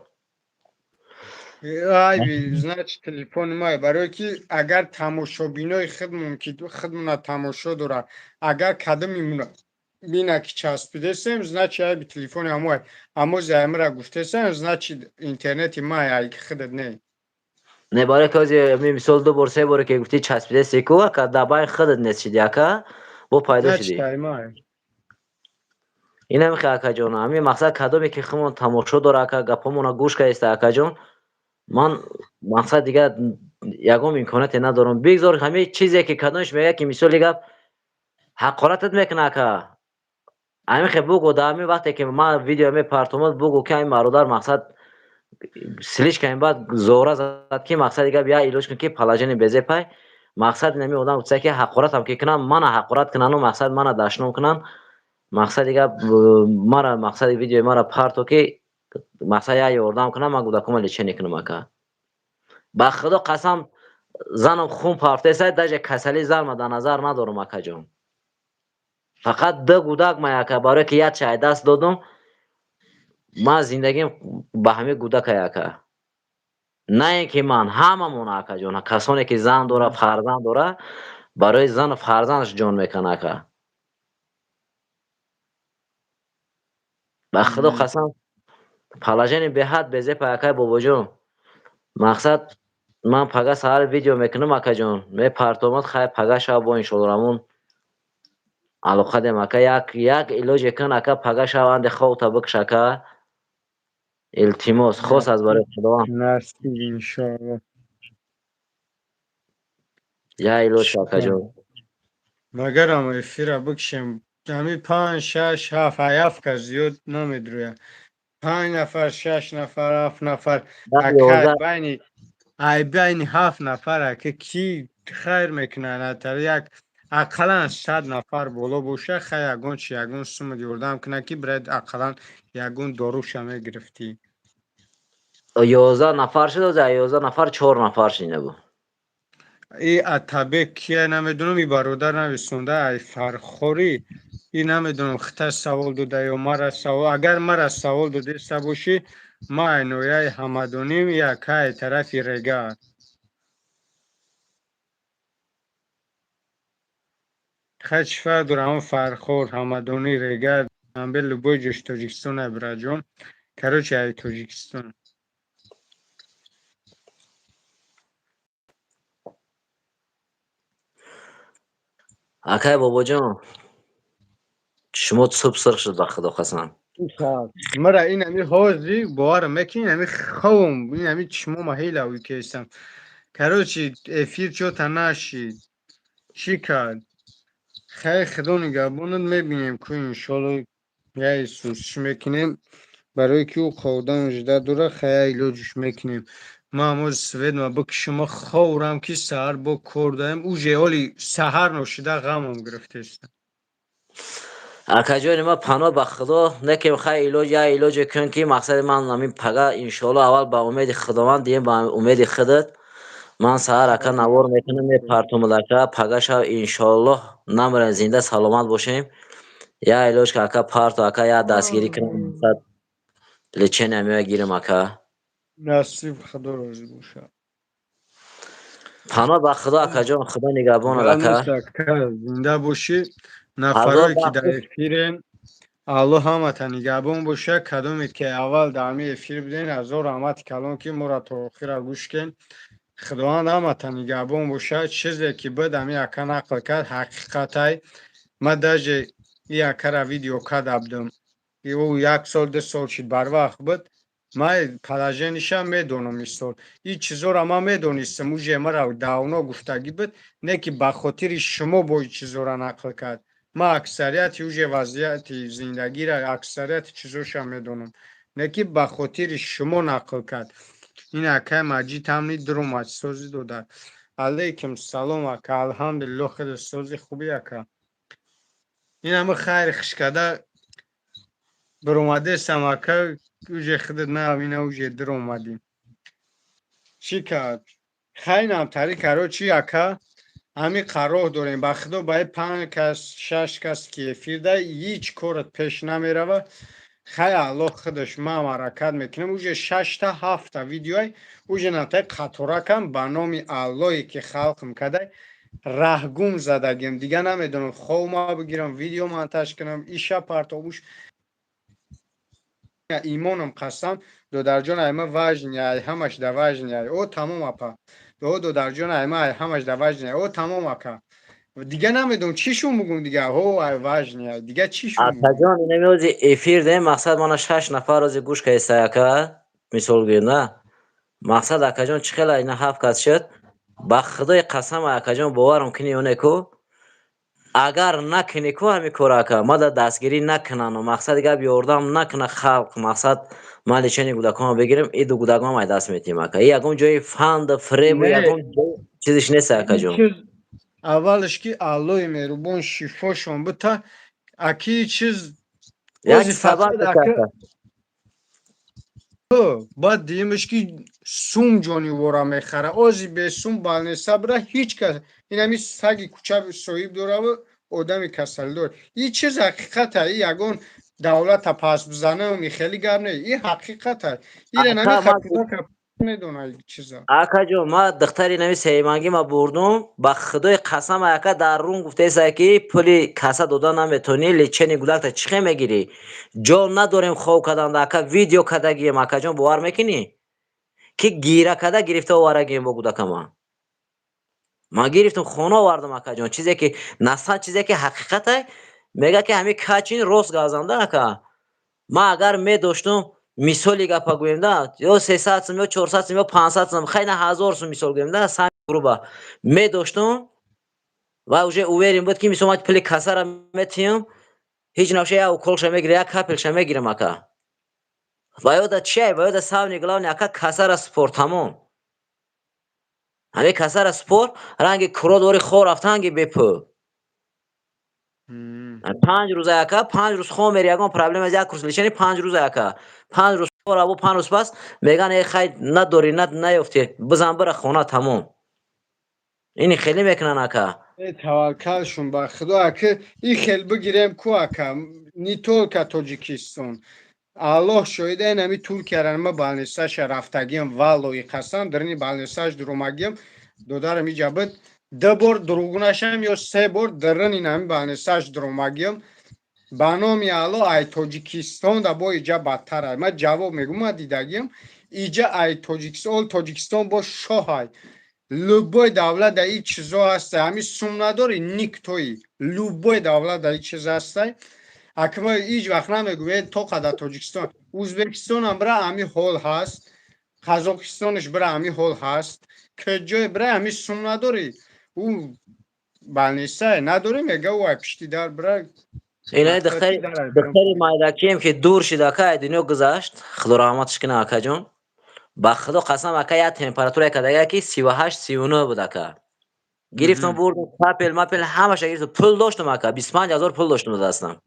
Ай, значит, телефони май, барое ки агар тамошобинои худмон ки худмона тамошо дорад, агар кадамимуна Бина ки часпидесем, значит, айби телефони ҳамоай. Аммо займира гуфтесем, значит, интернети май, ай худат не. Не, барои ки ҳози мисол ду бор, се боре ки гуфтӣ часпидеси ку, ака, дар байни худат нест шиди, ака, бо пайдо шудӣ. Значит, ай май. Инам хе, акаҷон, ҳамин мақсад, кадоме ки худмон тамошо дора, ака, гапҳомона гӯш кардиста, акаҷон, ман мақсад дигар ягон имконияте надорам. Бигзор ҳамин чизе ки кадомеш мегӯяд, ки мисоли гап ҳақоратат мекунад, ака, ҳамин хе бугӯ. Дар ҳамин вақте ки ман видео мепартомад, бугӯ, ки ҳамин бародар мақсад слишком баъд зора зад, ки мақсади гап як илоҷ кун, ки положение безепай. Мақсад инами одам гуфта, ки ҳақоратам ки кунам, мана ҳақорат кунану мақсад мана дашном кунанд. Мақсади гап мара, мақсади видеои мара парто, ки мақсад як ёрдам кунам, ман кӯдакома лечение кунам. Ака, ба худо қасам, занам хун пафтеса, даже касалии занма дар назар надорам, акаҷон. Фақат ду кӯдак май, ака, барое ки як чай даст додум, ман зиндагим ба ҳамин кӯдакай, ака. На ин ки ман, ҳамамон, акаҷон, касоне ки зан дора, фарзанд дора, барои зану фарзандаш ҷон мекунад, ака. Ба худо қасам, положение беҳад безепа, акай Бобоҷон. Мақсад, ман пага саҳар видео мекунам, акаҷон, мепартомад. Хай, пага шав бо, иншоалло, рамон алоқа дем, ака. Як як илоҷе кун, ака, пага шав анде ховта бикш, ака, илтимос хос аз барои Худованд. Насиб, иншоалло. Як илоҷ, акаҷон. Магарам эфира бикшем, ҳамин панҷ, шаш, ҳафт, ҳафт кас зиёд намедурӯяд. Панҷ нафар, шаш нафар, ҳафт нафар, ака, байни ай байни ҳафт нафар, ака, ки хайр мекунад? Натар як ақаллан 100 нафар боло боша, хай, ягон чи, ягон сумма ёрдам кунад, ки бирад, ақаллан ягон доруша мегирифтӣ. 11 нафар шуд, 11 нафар чор нафар шинда буд. И Атабек кия, намедонам, и бародар нависонда, ай Фархорӣ, и намедонам, хита савол дода ё мара савол. Агар мара савол додеста бошӣ, ма ай ноҳияи Ҳамадоним, якай тарафи Регар. Хай, чӣ фарқ дора, ҳамон Фархор, Ҳамадонӣ, Регар, амбе, любой ҷош Тоҷикистон ай, бираҷон. Короче, ай Тоҷикистон. Акай Бобоҷон, шумо суб сирх шуд, ба худо қасам. Мара ин ами ҳозир боварам мекунӣ, ами ховм, ин ами чишмома ҳела кестам. Короче, эфир чота нашид, чӣ кард? Хай, худо нигаҳбонат, мебинем ку, иншолло, як сусш мекунем, барое ки ӯ қодан жида дора. Хай, як илоҷиш мекунем. Ман ҳамози светма бикушума, ховрам, ки саҳар бо кор даем. Уже ҳоли саҳар ношида ғамам гирифтеста. Акаҷони ма, паноҳ ба худо, некем. Хай, илоҷ, як илоҷе кун, ки мақсади ман ҳамин пага, иншоалло, аввал ба умеди Худованд, дием ба умеди худат. Ман саҳар, ака, навор мекунам, мепартомад, ака. Пага шав, иншоаллоҳ, намирем, зинда саломат бошем. Як илоҷ ка, ака, парто, ака, як дастгирӣ кунам, мақсад лечения меоя гирам, ака. Насиб, худо розӣ бошад. Паноҳ ба худо, акаҷон, худо нигаҳбонат, ака. Зинда бошӣ. Нафарое ки дар эфирен, Аллоҳ ҳамата нигаҳбон боша. Кадоме ки аввал дар ҳамин эфир буден, ҳазор раҳмати калон, ки моро то охира гӯш кен. Худованд ҳамата нигаҳбон боша. Чизе ки буд, ҳамин ака нақл кард, ҳақиқатай. Ман даже и акара видео карда будам, ӯ як сол, 2 сол шид, барвақт буд. Ман положениша медонам, мисол, ин чизоро ман медонистам, уже мара давно гуфтагӣ буд, не ки ба хотири шумо бо ин чизоро нақл кард. Ман аксарияти уже вазъияти зиндагиро, аксарияти чизоша медонам, не ки ба хотири шумо нақл кард. Ин акай Маҷид ҳамни дуромад. Сози дода, алайкум салом, ака, алҳамдулилло, хеле сози хуби, ака. Ин ҳама хайри хушкада биромадесам, ака, уже худат на, ина уже дуромадӣ. Чӣ кард? Хайнам тари, короче, ака, ҳамин қарор дорем, ба худо, ба панҷ кас, шаш кас ки эфирда, ҳеҷ корат пеш намерава. Хай, Аллоҳ худаш, ман ҳаракат мекунам. Уже шашта, ҳафта видеои уже натай қаторакам, ба номи Аллоҳе ки халқм кадай. Раҳгум задагим, дига намедонам, ховма бигирам, видео монтаж кунам, иша партобуш. Имоном қасам, додарҷон, айма важный, ай ҳамаш да важный. Ай о тамом, апа. О, додарҷон, айма ай ҳамаш да важный. О тамом, ака, дига намедонам, чӣ шун бугум. Дига ҳо, ай важный, ай дига чӣ шун бугум? Акаҷон, инамиози эфир дем, мақсад, мана шаш нафар ози гӯш кардеста, ака, мисол гӯем, на мақсад, акаҷон, чӣ хела ина ҳафт кас шуд. Ба худои қасам, акаҷон, боварам кунӣ ё не ку, агар накунӣ ку ҳамин кора, ака, мада дастгирӣ накунану, мақсади гап, ёрдам накуна халқ, мақсад, ман лечение кӯдаконро бигирам, иду кӯдаконам ай даст метиҳем, ака. И ягон ҷои фанду фиребу ягон чизиш нест, акаҷон. Аввалаш ки Аллоҳи меҳрубон шифошон бита, аки, чиз. Як сабаб. Баъд дуюмаш ки сум ҷонивора мехара. Ози бесум больница бира, ҳеҷ кас, инами саги кӯча соҳиб дораву одами касалдор. И чиз ҳақиқата, и ягон давлата пас бизанам, и хеле гап не, и ҳақиқата. Ира нами медона чиза. Акаҷон, ма духтари нави сеюмангӣ ма бурдум. Ба худои қасам, ака, дар рум гуфтеса, ки пули каса дода наметонӣ, лечение кӯдакта чӣ хел мегирӣ? Ҷо надорем хоб карданда, ака, видео кардагием, акаҷон, бовар мекунӣ, ки гира карда гирифта оварагием бо кӯдакама. Ман гирифтам, хона овардам, акаҷон. Чизе ки насан, чизе ки ҳақиқатай мега, ки ҳамин качин рост газанда, ака. Ман агар медоштум, мисоли гапа гӯем да, ё 300 сум, ё 400 сум, ё 500 сум, хай, на, 1000 сум, мисол гӯем да, сами грубо медоштум ва уже уверен буд, ки мисол ман пули касара метиҳам, ҳеҷ навша як уколша мегирам, як капельша мегирам, ака. Ва ёда чиай, ва ёда самое главное, ака, касара спор, тамом. Ҳамин касара спор, ранги куродори хор рафтанги бепул. 5 рӯза, ака, 5 рӯз хом мери, ягон проблема, як курс лечение 5 рӯза, ака. 5 рӯз хорабу 5 рӯз пас меган: «Э, хай, надорӣ, наёфтӣ, бизан, бира хона, тамом». Ини хеле мекунан, ака. Э, таваккалшон ба худо, ака. И хел бигирем ку, ака, не только Тоҷикистон, Аллоҳ шоҳида, инами Туркияра ма больницаша рафтагиам, валлои қасам, дарини больницаш дуромагиам, додарам иҷа буд, ду бор дуругунашам ё се бор дарини нами больницаш дуромагиам. Ба номи Алло, ай Тоҷикистон да бо иҷа бадтар ай. Ман ҷавоб мегӯм, ман дидагиам иҷа ай Тоҷикистон, Тоҷикистон бо шоҳ ай. Любой давлат да и чизо ҳастай, ҳамин сум надори, никтои. Любой давлат да и чиз ҳастай. Акма ҳеҷ вақт намегӯед то қадар Тоҷикистон, Ӯзбекистонам бира, ҳамин ҳол ҳаст, Қазоқистонаш бира, ҳамин ҳол ҳаст. Куҷое бира, ҳамин сум надорӣ, ӯ больница надорӣ, мега ӯ ай пишти дар бира. Инаи духтари майдакием, ки дур шид, ака, ай дунё гузашт, худо раҳматаш кунад, акаҷон. Ба худо қасам, ака, як температура кардага, ки 38, 39 буд, ака. Гирифтам, бурдам, капель мапел ҳамаша гирифтам, пул доштам, ака, 25 000 пул доштам дастам.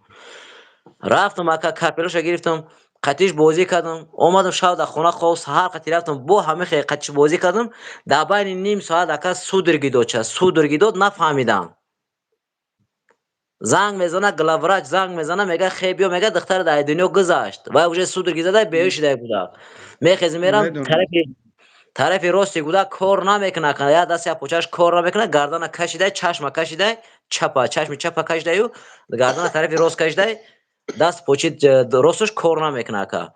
Рафтам, ака, капелоша гирифтам, қатиш бозӣ кардам, омадам, шав дар хона хоб, саҳар қати рафтам, бо ҳама хе қатиш бозӣ кардам. Дар байни ним соат, ака, судороги дод, ча судороги дод, нафаҳмидам. Занг мезана главврач, занг мезана, мега: «Хе, биё», мега, «духтар дар дунё гузашт». Вай уже судороги зада, беҳуш шуда кӯдак. Мехезем, мерам, тарафи рости кӯдак кор намекунад, як даст, як почааш кор намекунад, гардана кашидай, чашма кашидай, чапа, чашми чапа кашидаю, гардана тарафи рост кашидай, даст почи росташ кор намекунад, ака.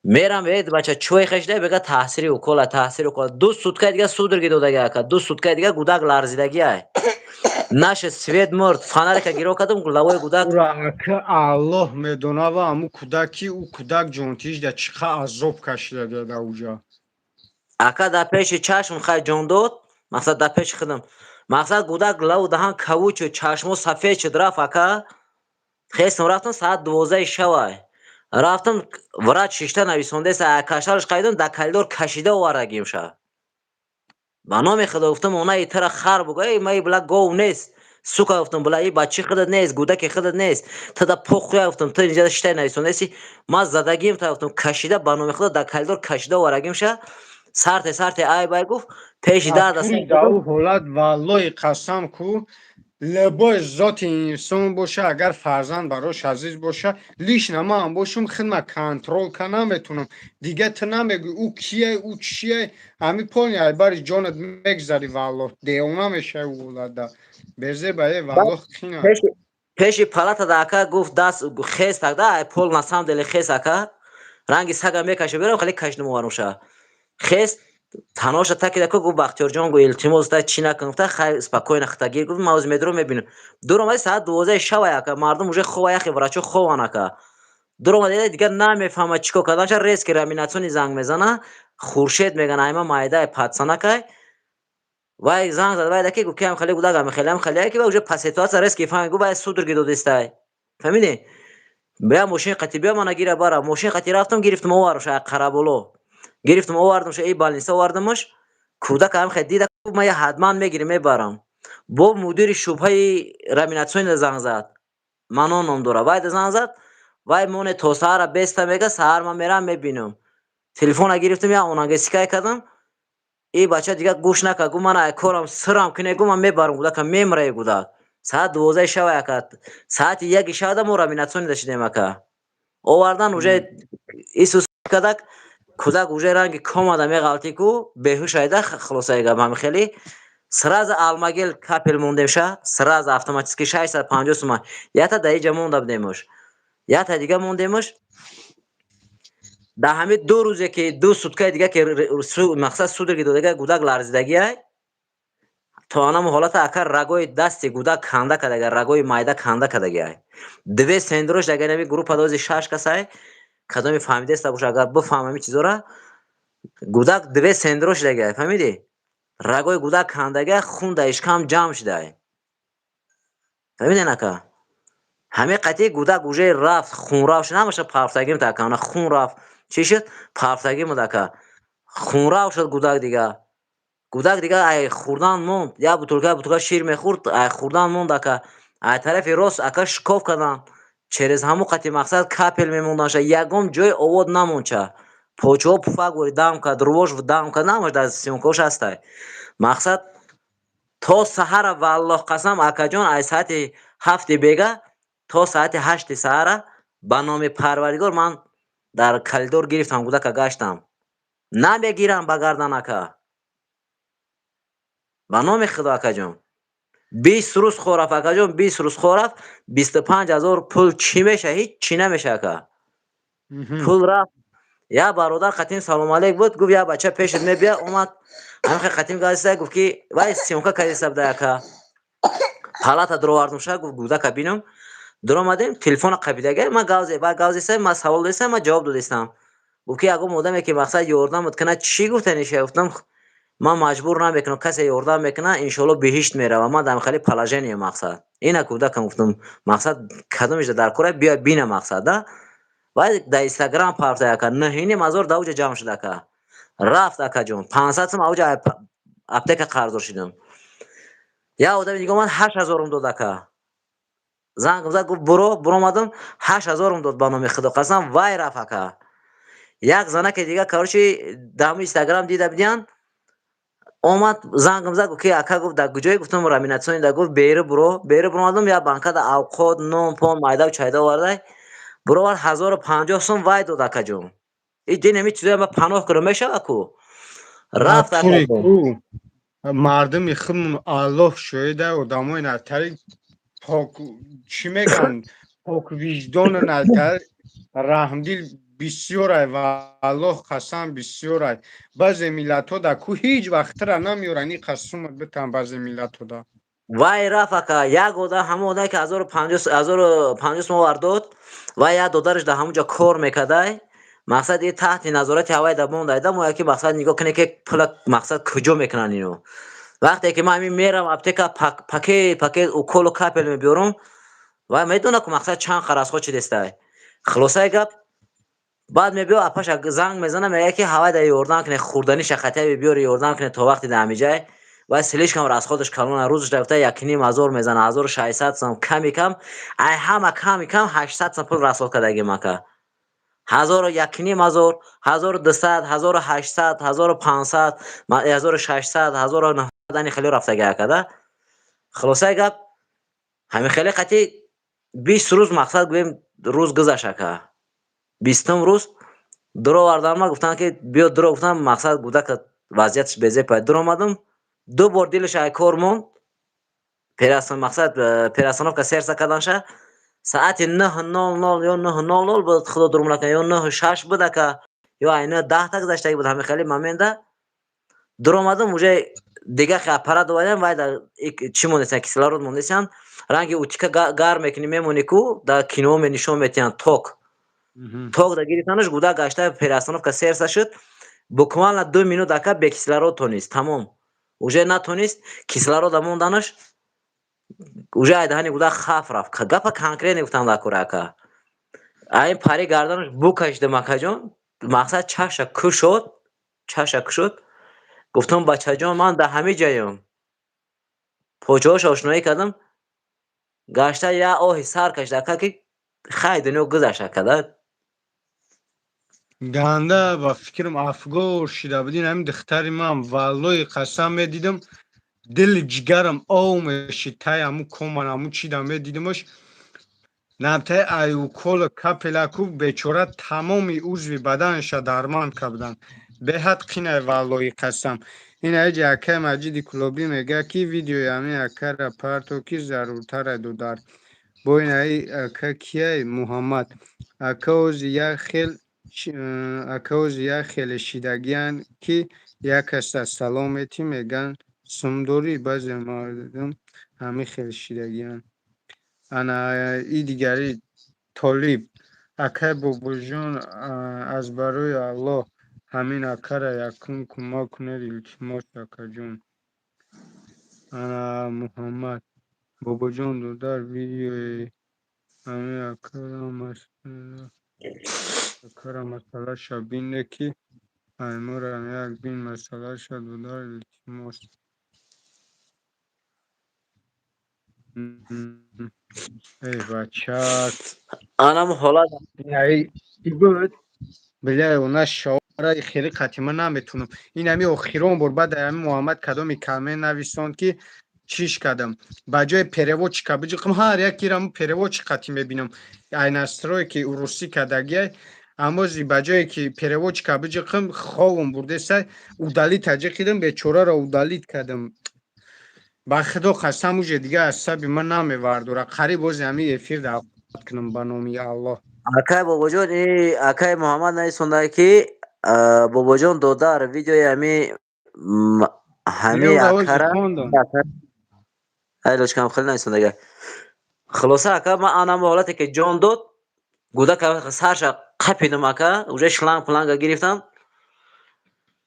Мерам: «Э, бача, чой хашидай?» Мега: «Таъсири укола, таъсири укола». 2 суткаи дига судороги додаги, ака, 2 суткаи дига гудак ларзидагиай. Наша свет мурд, фонарика гиро кардам, лавои гудак. Ура, ака, Аллоҳ медонава, аму кӯдаки, ӯ кӯдак ҷонтиш да чӣ қа азоб кашида да уҷа. Ака, дар пеши чашм хай ҷон дод, мақсад, дар пеши худам, мақсад, гудак лаву даҳан кавуд шуд, чашмо сафед шуд, рафт, ака. Хестам, рафтам, соат 12-и шавай рафтам, врач шишта нависондаест, кашалаш қайдам, дар коридор кашида овардагим ша. Ба номи худо, гуфтам, онаи тара хар буга, эй, май била гов нест, сука, гуфтам, била и бачи худат нест, гудаки худат нест, тада похуя, гуфтам, ту инҷа шиштай нависондаеси, ман задагим та, гуфтам, кашида, ба номи худо, дар коридор кашида овардагим ша. Сарте сарте ай бай гуфт, пеши дар дар ӯ ҳолат, валлоҳи қасам ку. Любой зоти инсон боша, агар фарзанд барош азиз боша, лично ман бошум, хидма контроль ка наметунам. Дига ту намегӯй, ӯ кие, ӯ чие, ҳами пони айбари ҷонат мегзари, валлоҳ, девона мешавӣ ӯлада. Безебае, валлоҳ, қина. Пеши палата ака гуфт, даст хес такда, ай пол, на самом деле хес, ака, ранги сага мекаша, берам хеле кашнум оварумша. Хес таноша такида ку, гуфт: «Бахтиёрҷон, гу, илтимос, та чӣ накун», гуфта, хай, спокойно хитагир, гуфт, ман ози медурам, мебинам. Дуромади, соат 12 шава, ака, мардум уже хова, яхе врачо хован, ака. Дуромади, дигар намефаҳма чӣ кор карданша. Резко реанимационный занг мезана, Хуршед меган, айма майдаи пацанакай. Вай занг зад, вай даки гуфт, ки ам хеле гудак, ам хеле, ам хеле, ки вай уже по ситуация резко фаҳмид, гуфт, вай судороги додистай. Фаҳмидӣ? Бия, мошин қати биё, мана гира бара. Мошин қати рафтам, гирифтам, овардам ша Қараболо. Гирифтам, овардам ша, эй больница овардамаш. Кӯдак ам хел дида, ман я ҳатман мегирим, мебарам. Бо мудири шӯъбаи реанимационный занг зад. Манон ном дора. Вай занг зад, вай моне то саҳара беста, мега, саҳар ман мерам, мебинам. Телефона гирифтам, я анальгезикай кардам. И бача дигар гӯш накард, гуфт, ман ай корам сирам кине, гуфт, ман мебарам гудака, мемирае гудак. Соат 12 шава, ака. Соати 1 шавада мо реанимационный дашидем, ака. Овардан, уже исус кадак, кӯдак уже ранги комада меғалти ку, беҳуш айда, хулосаи гап, ҳами хеле. Сразу алмагел капель мондемша, сразу автоматически 650 сума. Ята да иҷа монда будемуш. Ята дига мондемуш. Дар ҳамин 2 рӯзе ки 2 суткаи дига ки мақсад судороги додага, гудак ларзидагиай, то анаму ҳолата, ака, рагои дасти гудак канда кардага, рагои майда канда кардагиай. Две сендрош агар ами группа дози шаш касай, кадоми фаҳмидеста боша, агар бифаҳм ами чизора, гудак две сендро шудагиай, фаҳмидӣ? Рагои гудак кандагиай, хун дар ишкам ҷамъ шудай. Фаҳмиден, ака? Ҳамин қатъи гудак уже рафт, хунрав шуд, ҳамаша парфтагим та, ака, хун рафт. Чӣ шуд? Парфтагим буд, ака. Хунрав шуд гудак дига. Гудак дига ай хӯрдан монд. Як бутулка, як бутулка шир мехӯрд, ай хӯрдан монд, ака. Ай тарафи рост, ака, шикоф карданд. Через ҳамун қати мақсад капель мемонданша, ягон ҷои овод намонча. Почаҳо пуфак вори дам кард, рувош дам кард, ҳамаш дар съёмкаош ҳастай. Мақсад то саҳара, валлоҳ қасам, акаҷон, аз соати 7-и бега то соати 8-и саҳара, ба номи Парвардигор, ман дар коридор гирифтам гудака, гаштам. Намегирам ба гардан, ака. Ба номи Худо, акаҷон. 20 рӯз хӯрафт, акаҷон, 20 рӯз хӯрафт, 25 000 пул чӣ меша? Ҳеҷ чӣ намеша, ака. Пул рафт. Як бародар қатим салому алейк буд, гуфт, як бача пешат мебия, омад, ҳамин қатим гаста, гуфт, ки вай съёмка кардиста буда, ака. Палата дуровардум ша, гуфт, гудака бинам. Дуромадем, телефона қабидага, ман гавзе, вай гавзеста, ман савол додистам, ман ҷавоб додистам. Гуфт, ки ягон одаме ки мақсад ёрдамат кунад, чӣ гуфтаниша? Гуфтам, ман маҷбур намекунам, касе ёрдам мекунад, иншоалло, биҳишт мерава. Ман дар хеле положение мақсад. Ина кӯдакам, гуфтам, мақсад кадомишда дар кора, биё бина, мақсад да. Вай дар Инстаграм парфта, ака, 9,5 ҳазор дар уҷа ҷамъ шуд, ака. Рафт, акаҷон, 500 сум ауҷа аптека қарздор шудам. Як одами дига омад, 8000-ум дод, ака. Занг зад, гуфт, буро, буромадам, 8000-ум дод, ба номи Худо қасам, вай рафт, ака. Як занаке дига, короче, дар ҳамун Инстаграм дида будиян, омад, зангам зад, гуфт, ки ака, гуфт, дар куҷое? Гуфтам, реанимационный да. Гуфт, бери буро, бери буромадам, як банкада авқот, нон, пон, майдаву чайда овардай. Буровард, 1050 сум вай дод, акаҷон. И дин ҳами чизоя ма паноҳ кунам мешава ку? Рафт, акаҷон. Мардуми худмон, Аллоҳ шоҳида, одамои натари пок, чӣ мегӯянд, поквиҷдону натари раҳмдил бисёрай, ва Аллоҳ қасам, бисёрай. Баъзе миллатҳо да ку ҳеҷ вақтра намеёранд ин қасумат битан баъзе миллатҳо да. Вай рафт, ака, як одам, ҳамон одаме ки 1050 сум овард дод, вай як додараш дар ҳамон ҷо кор мекардай. Мақсад и таҳти назорати ҳавай да мондай да, мо яки мақсад нигоҳ кунем, ки пула мақсад куҷо мекунанд ино. Вақте ки ман ҳамин мерам аптека, пакет пакет уколу капель мебиёрам, вай медонад ку мақсад чанд қаразҳо чидестай. Хулосаи гап, баъд мебиё, апаша занг мезана, мегӯяд, ки ҳавай да ёрдам кунед, хӯрданиша хатяби биёри, ёрдам кунед то вақти дар ҳамиҷай. Вай слишком расходаш калона, рӯзаш рафта 1,5 ҳазор мезана, 1600 сом, ками кам, ай ҳама ками кам 800 сом пул расход кардагим, ака. Ҳазору 1,5 ҳазор, 1200, 1800, 1500, 1600, 1900, ани хеле рафтаги, ака да. Хулосаи гап. Ҳамин хеле қати 20 рӯз, мақсад гӯем, рӯз гузашт, ака. 20-ум рӯз дуровардан, ма гуфтанд, ки биё дуро, гуфтам, мақсад, гудака вазъияташ безепай. Дуромадам, ду бор дилаш ай кор монд. Мақсад, перестановка сердца карданша саати 9:00 ё 9:00 буд, худо дурӯғ накунад, ё 9:06 буд, ака, ё ай 9:10 гузаштагӣ буд. Ҳамин хеле момента дуромадам, уже дига аппарат овардам, вай дар чӣ мондесиян, кислород мондесиян, ранги утюг а гарм мекунӣ, мемонӣ ку, дар киноҳо нишон метиҳанд, ток ток да гирифтанаш, гудак гашта перестановка сердца шуд. Буквально 2 минут, ака, бе кислород тонист, тамом, уже натонист кислорода монданаш, уже ай даҳани гудак хаф рафт. Гапа конкретно гуфтам дар кора, ака. Ай пари гарданаш букашидам, акаҷон, мақсад, чаша кушод, чаша кушод. Гуфтам: «Бачаҷон, ман дар ҳамин ҷоям». Почаҳошо ошноӣ кардам, гашта як оҳи сар кашид, ака, ки хай, дунё гузашт, ака, да. Ганда ба фикрам афгор шида будин. Ҳамин духтари ман, валлои қасам, медидам, дили ҷигарам ов мешид. Тай ҳамун коман, ҳамун чида медидимаш, намтаи ай укола капелаку, бечора тамоми узви баданаша дарман карданд. Беҳад қинай, валлои қасам. Ин аҷи акаи Маҷиди Кулобӣ мегӯяд, ки видеои ҳамин акара парто, ки заруртара дудар. Бо ин аи ака кияй? Муҳаммад ака ози як хел, ака, ози як хеле шидагиянд, ки як каса салом метӣ, мегӯянд: «Сум дорӣ?» Баъзе мардум ҳамин хел шидагиянд. Ана и дигари Толиб акай: «Бобоҷон, аз барои Аллоҳ ҳамин акара якум кӯмак кунед, илтимос, акаҷон». Ана Муҳаммад: «Бобоҷон, додар, видеои ҳамин акара масъалаша бине, ки айморам як бин масъалаша, додар, илтимос». Эй бача. Анам ҳолат. Буд, бля, она шоара хеле қатима наметунам. Ин ҳами охирон бор баъд ҳами Муҳаммад кадоми калме нависон, ки чиш кардам, ба ҷои переводчика биҷиқам, ҳар якираму переводчик қатӣ мебинам. Ай настройки урусӣ кардагиай, амози ба ҷое ки переводчика биҷиқам, ховум бурдесай, удалить аҷиқидам, бечораро удалить кардам. Ба худо қасам, уже дига асаби ман намевардора. Қариб бози ҳами эфир даъват кунам, ба номи Аллоҳ. Акай Бобоҷон, и акай Муҳаммад нависонда, ки бобоҷон, додар, видеои ҳами акара айлочкам хеле нависондага. Хулоса, ака, ман анам ҳолате ки ҷон дод гудак, сарша қапидам, ака, уже шланг планга гирифтам,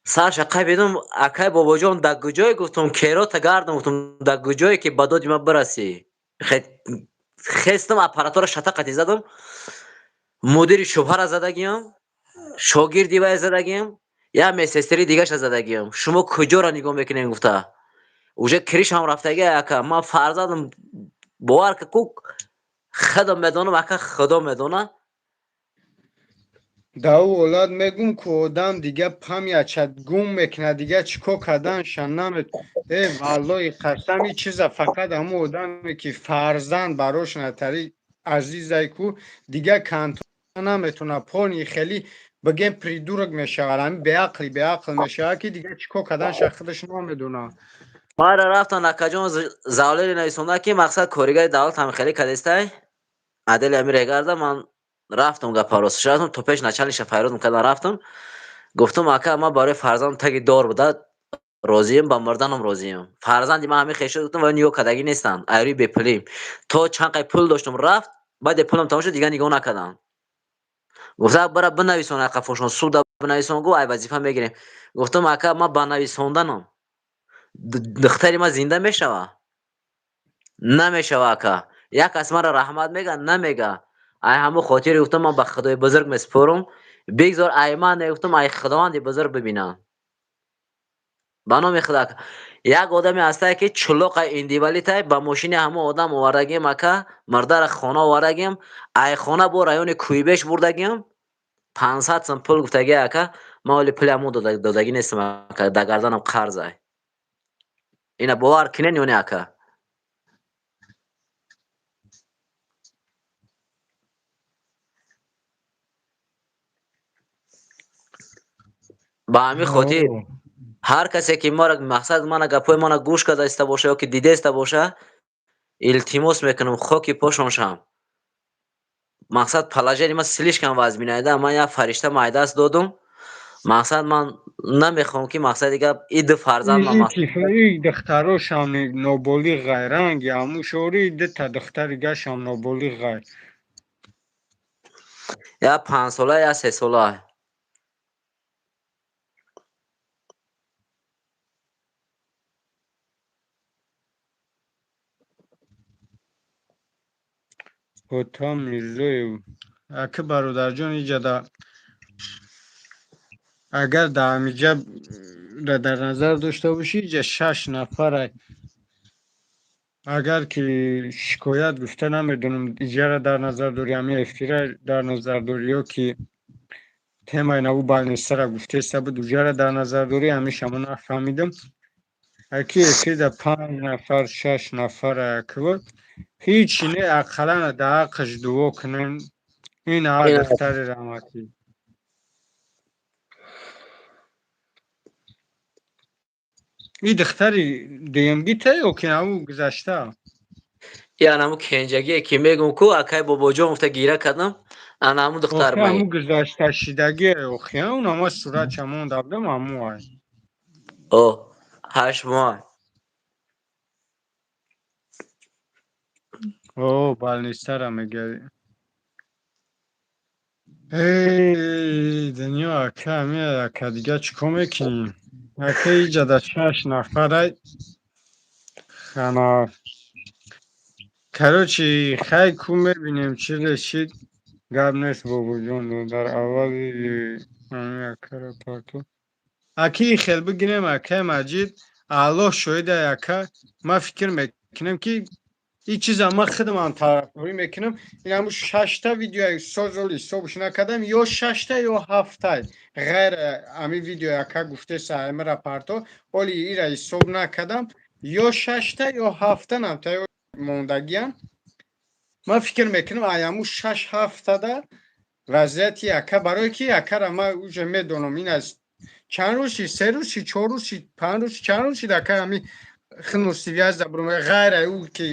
сарша қапидам. «Акай Бобоҷон, дар куҷое?» гуфтум, «Керота гардам», гуфтум, «дар куҷое ки ба доди ман бирасӣ?» Хестам, аппаратура шата қатӣ задам, мудири шубҳара задагиам, шогирди вай задагиам, як медсестри дигаша задагиам. «Шумо куҷоро нигоҳ мекунем?» гуфта, уже крышам рафтаги, ака. Ман фарзандам, бовар ка ку, худо медонам, ака, худо медона. Дар ӯ ҳолат мегум, ку одам дига память ша гум мекунад, дига чӣ кор карданша намет. Э, валлои қасам, ин чиза фақат ҳамун одаме, ки фарзанд барош натари азизай ку, дига контрол наметона, пони хеле бигем, придурок мешавад, ҳамин беақли беақл мешавад, ки дига чӣ кор карданша худаш намедонад. Мара рафтан, акаҷон, завлери нависонда, ки мақсад, коригари давлат ҳам хеле кадестай адели ами регарда. Ман рафтам, гапа росташ, рафтам то пеш начальник ша, файродам кардам, рафтам, гуфтам: «Ака, ман барои фарзандам таги дор буда розием, ба мурданам розием. Фарзанди ман ҳамин хешо», гуфтам, «ва нигоҳ кардагӣ нестанд. Айрӯи бепулим то чанд қай пул доштам, рафт, баъде пулам тамом шуд, дига нигоҳ накардам». Гуфта: «Бара бинависон, ақафошон суда бинависон», гу, «ай вазифа мегирем». Гуфтам: «Ака, ман ба нависонданам духтари ман зинда мешава, намешава, ака? Як кас маро раҳмат мега, намега. Ай ҳамун хотире», гуфтам, «ман ба худои бузург месупорам, бигзор ай ман не», гуфтам, «ай худованди бузург бибинам». Ба номи худо, як одаме ҳастае, ки чулоқа инвалид ай, ба мошини ҳамон одам овардагием, ака, мардара хона овардагием, ай хона бо райони Кӯйбеш бурдагием. 500 сом пул гуфтагӣ, ака, ман оли пули ҳамон додагӣ нестам, ака, дар гарданам қарзай. Ина бовар кунен ё не, ака? Ба ҳамин хотир ҳар касе ки маро мақсад мана гапҳои мана гӯш карда иста боша ё ки дида боша, илтимос мекунам, хоки пошон шавам. Мақсад положение ман слишком вазминайда, ман як фаришта майдаст додум. Мақсад ман намехоҳам ки мақсади гап и ду фарзанд ман духтарошам ноболиғай, ранги ҳамун шори дута духтари гашам ноболиғай. Я 5 сола, я 3 сола. Хотам Мирзоев. Аки бародарҷон, иҷада агар дар ҳамиҷа дар назар дошта бошӣ, иҷа шаш нафарай. Агар ки шикоят гуфта, намедонам, иҷара дар назар дорӣ, ҳамин эфира дар назар дорӣ ё ки темаи наву балнисара гуфтеста буд, уҷара дар назар дорӣ, ҳамеша мо нафаҳмидам. Аки эфирда панҷ нафар, шаш нафар акво ҳичи не, ақаллан дар ҳаққаш дуо кунем. Ин ҳа духтари раҳматӣ. И духтари дуюмгита ё ки наву гузашта? И анаму кенҷагие ки мегум ку, акай бобоҷон гуфта гира кардам, анаму духтар. Охи ҳаму гузашта шидагие, охи он ама суратша монда будам, ҳаму ай. О, 8 моҳ. О, балнистара мега. Эй, дунё, ака, ами ака, дига чӣ кор мекунӣ? Ака, иҷада шаш нафарай. Ана короче, хай ку мебинем чӣ решид. Гап нест, бобоҷон, дар аввали ами акара парту. Аки хел бигирем, акай Маҷид, Аллоҳ шоҳида, ака, ман фикр мекунам ки ин чиза ман худамам тарафдорӣ мекунам. Ин ҳамун шашта видеои созоли ҳисобш накардам, ё шашта ё ҳафтай ғайр ҳамин видео ака гуфтеса аймара парто, оли ира ҳисоб накардам, ё шашта ё ҳафта намта мондагиам. Ман фикр мекунам, ай ҳамун шаш ҳафтада вазъияти ака, барое ки акара ман уже медонам, ин аз чанд рӯз шид, 3 рӯз шид, 4 рӯз шид, 5 рӯз, чанд рӯз шид, ака, ҳамин хину связь да бурум, ғайр ӯ ки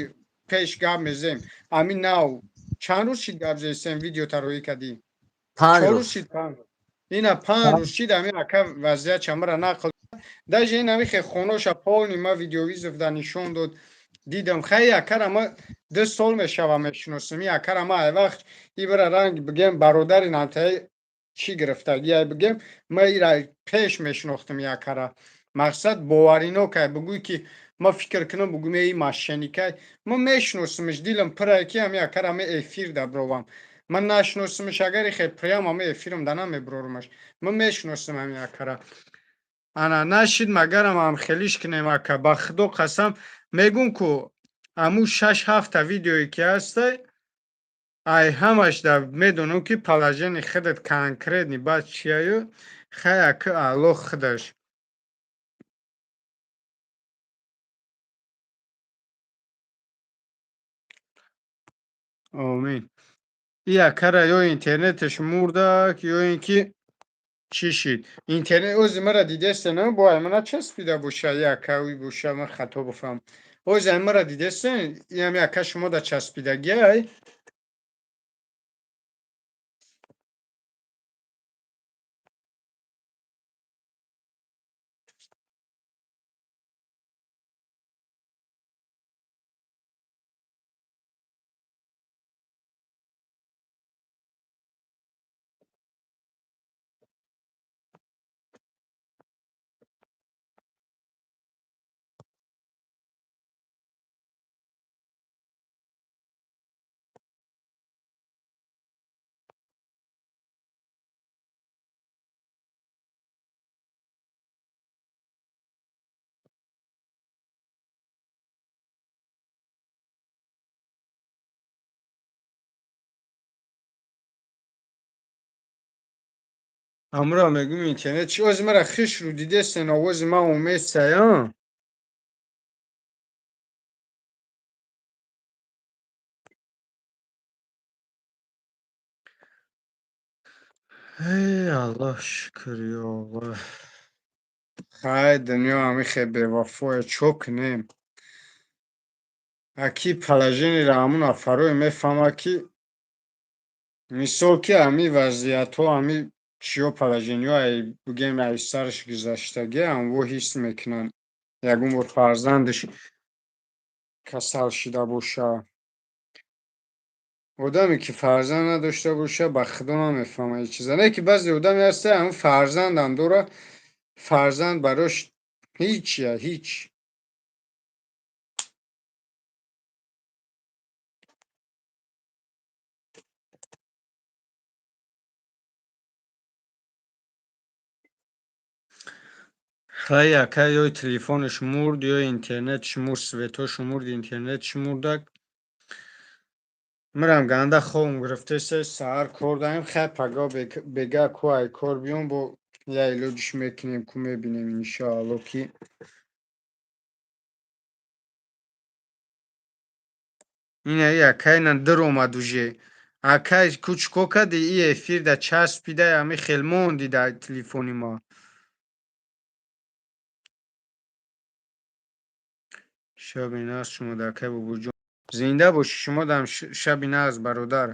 пеш гап мезем, ҳамин нав чанд рӯз шид гап зесем, видео тароӣ кардӣ? 4 рӯз шид, 5 рӯз, ина 5 рӯз шид. Ҳамин ака вазъият чамара нақл, даже ин ҳамин хе хоноша полный ма видеовызов да нишон дод, дидам. Хай, акара ма 2 сол мешава мешиносам. И акара ма ай вақт ибра ранг бигем бародари намтаи чӣ гирифтагиай бигем, ма ира пеш мешинохтам. И акара мақсад боваринокай, бугӯй ки ма фикр кунам, бугӯм эй мошенникай. Ма мешиносамш, дилам пирай ки ҳами акара ҳами эфир да бировам. Ман нашиносамш, агари хе прямо ҳами эфирам да намебирорумаш. Ман мешиносам ҳами акара. Ана нашид, магарам ҳам хелиш кунем, ака, ба худо қасам мегӯм ку, ҳамун шаш ҳафта видеое ки ҳастай, ай ҳамаш да медонам ки положение худат конкретный баъд чияю. Хай, ака, Аллоҳ худаш. Омин. И акара ё интернеташ мурдак, ё ин ки чӣ шид интернет. Ози мара дидесте, на бо ай мана часпида боша, и ака уи боша, ман хато бифаҳмам. Ози ай мара дидесте, ами ака шумо да часпидагиай. Ҳамуро мегӯм, интернет чи ози мара хишру дидестен, овози ман омедсая. Эй, Аллоҳ шукр, ё Аллоҳ. Хай, дунё ҳамихе бевафое, чо кунем? Аки положениеро ҳамун нафарое мефаҳмад, ки мисол ки ҳамин вазъиятҳо, ҳамин чиё, положениҳо, ай бигем, ай сараш гузаштагӣ, ҳамво ҳис мекунанд. Ягон бор фарзандаш касал шида боша. Одаме ки фарзанд надошта боша, ба худо намефаҳмад ин чиза. Не ки баъзе одаме ҳаста, ҳамун фарзандам дора, фарзанд барош ҳичя, ҳич. Хай, ака, ё телефонаш мурд, ё интернетш мурд, светош мурд, интернетш мурдак. Мирам ганда хобм гирифтеса, саҳар кор даем. Хай, пагаҳ бега ку ай кор биём, бо я илоҷиш мекунем, ку мебинем, иншоалло, ки ина и акай на даромад уже. Акай, ку чико кади, и эфирда часпида, ами хел монди дар телефони ма. Шаби нағз шумо да, акай Бобоҷон. Зинда бошӣ, шумо дам шаби нағз, бародар.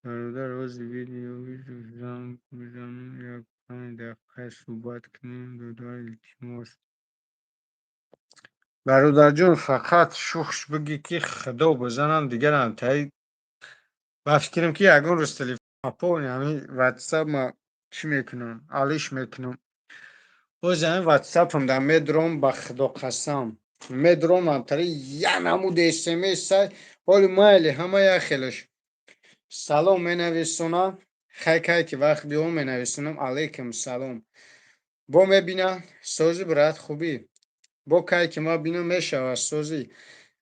Бародар, ози видео занг бизанам, як 5 дақиқа суҳбат кунем, додар, илтимос. Бародарҷон, фақат шухш бигӣ, ки худо бизанам, дигарам таи ба фикрам, ки ягон рӯз телефон ҳамин ватсап ма чӣ мекунам, алиш мекунам. Боз ҳамин ватсапам да медуром, ба худо қасам, медуром, ҳамтари я намуд смс. Ҳоли майли, ҳама як хелаш салом менависонам. Хай, кай ки вақт биём, менависонам: алайкум салом. Бо мебина: созӣ, брат, хубӣ? Бо кай ки ма бинам, мешавад: созӣ?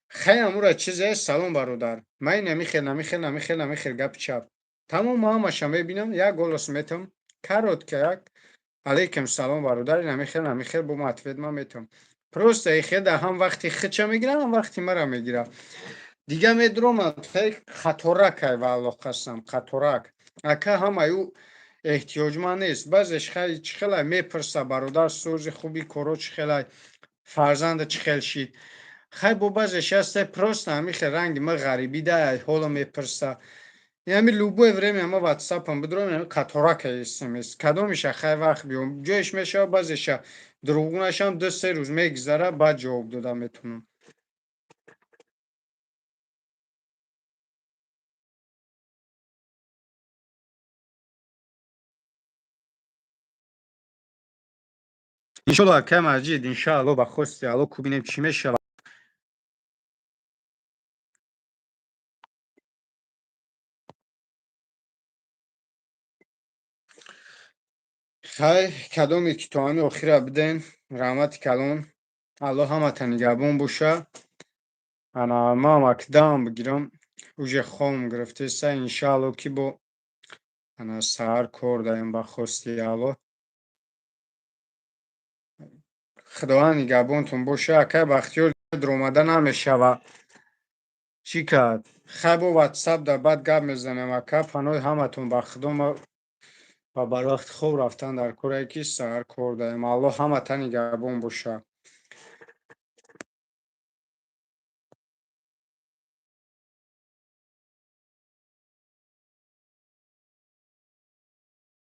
Хай, амура чизе: салом, бародар, ман намихел, намихел, намихел, намихел, гапи чап тамом. Ҳамаша мебинам, як голос метам, коротко, як алайкум салом, бародар, намихел, намихел, бо ответ ма метам. Просто ихеда ҳам вақти хича мегирам, ҳам вақти мара мегирам. Дига медуром, қаторак, ай валлоҳ қасам, қаторак, ака, ҳамаю эҳтиёҷманд нест. Баъзеш хай чӣ хелай мепурса: бародар, сӯзи, хуби, коро чӣ хелай, фарзанда чӣ хел шид? Хай, бо баъзеш ҳаста, просто ҳамин хел ранги ма ғарибӣ да ҳоло мепурса. Ями любое время ма ватсапам бидуром, қаторака смс кадомиша, хай, вақт биём, ҷоеш мешава. Баъзеша дурӯғгунашам 2-3 рӯз мегузара, баъд ҷавоб дода метавонам. Иншолло, акай Маҷид, иншаалло, ба хости Алло, ку бинем чӣ мешавад. Хай, кадоме ки то ҳами охира биден, раҳмати калон, Аллоҳ ҳамата нигаҳбон боша. Ана ман акдам бигирам, уже хом гирифтеса. Иншаалло, ки бо ана саҳар кор даем, ба хости Аллоҳ. Худованд нигаҳбонтон боша. Акай Бахтиёр даромада намешава, чӣ кард? Хай, бо ватсап дар баъд гап мезанем, ака. Паноҳи ҳаматон ба худо. Ма ва барвақти хоб рафтан дар корае, ки саҳар кор даем. Аллоҳ ҳамата нигаҳбон боша.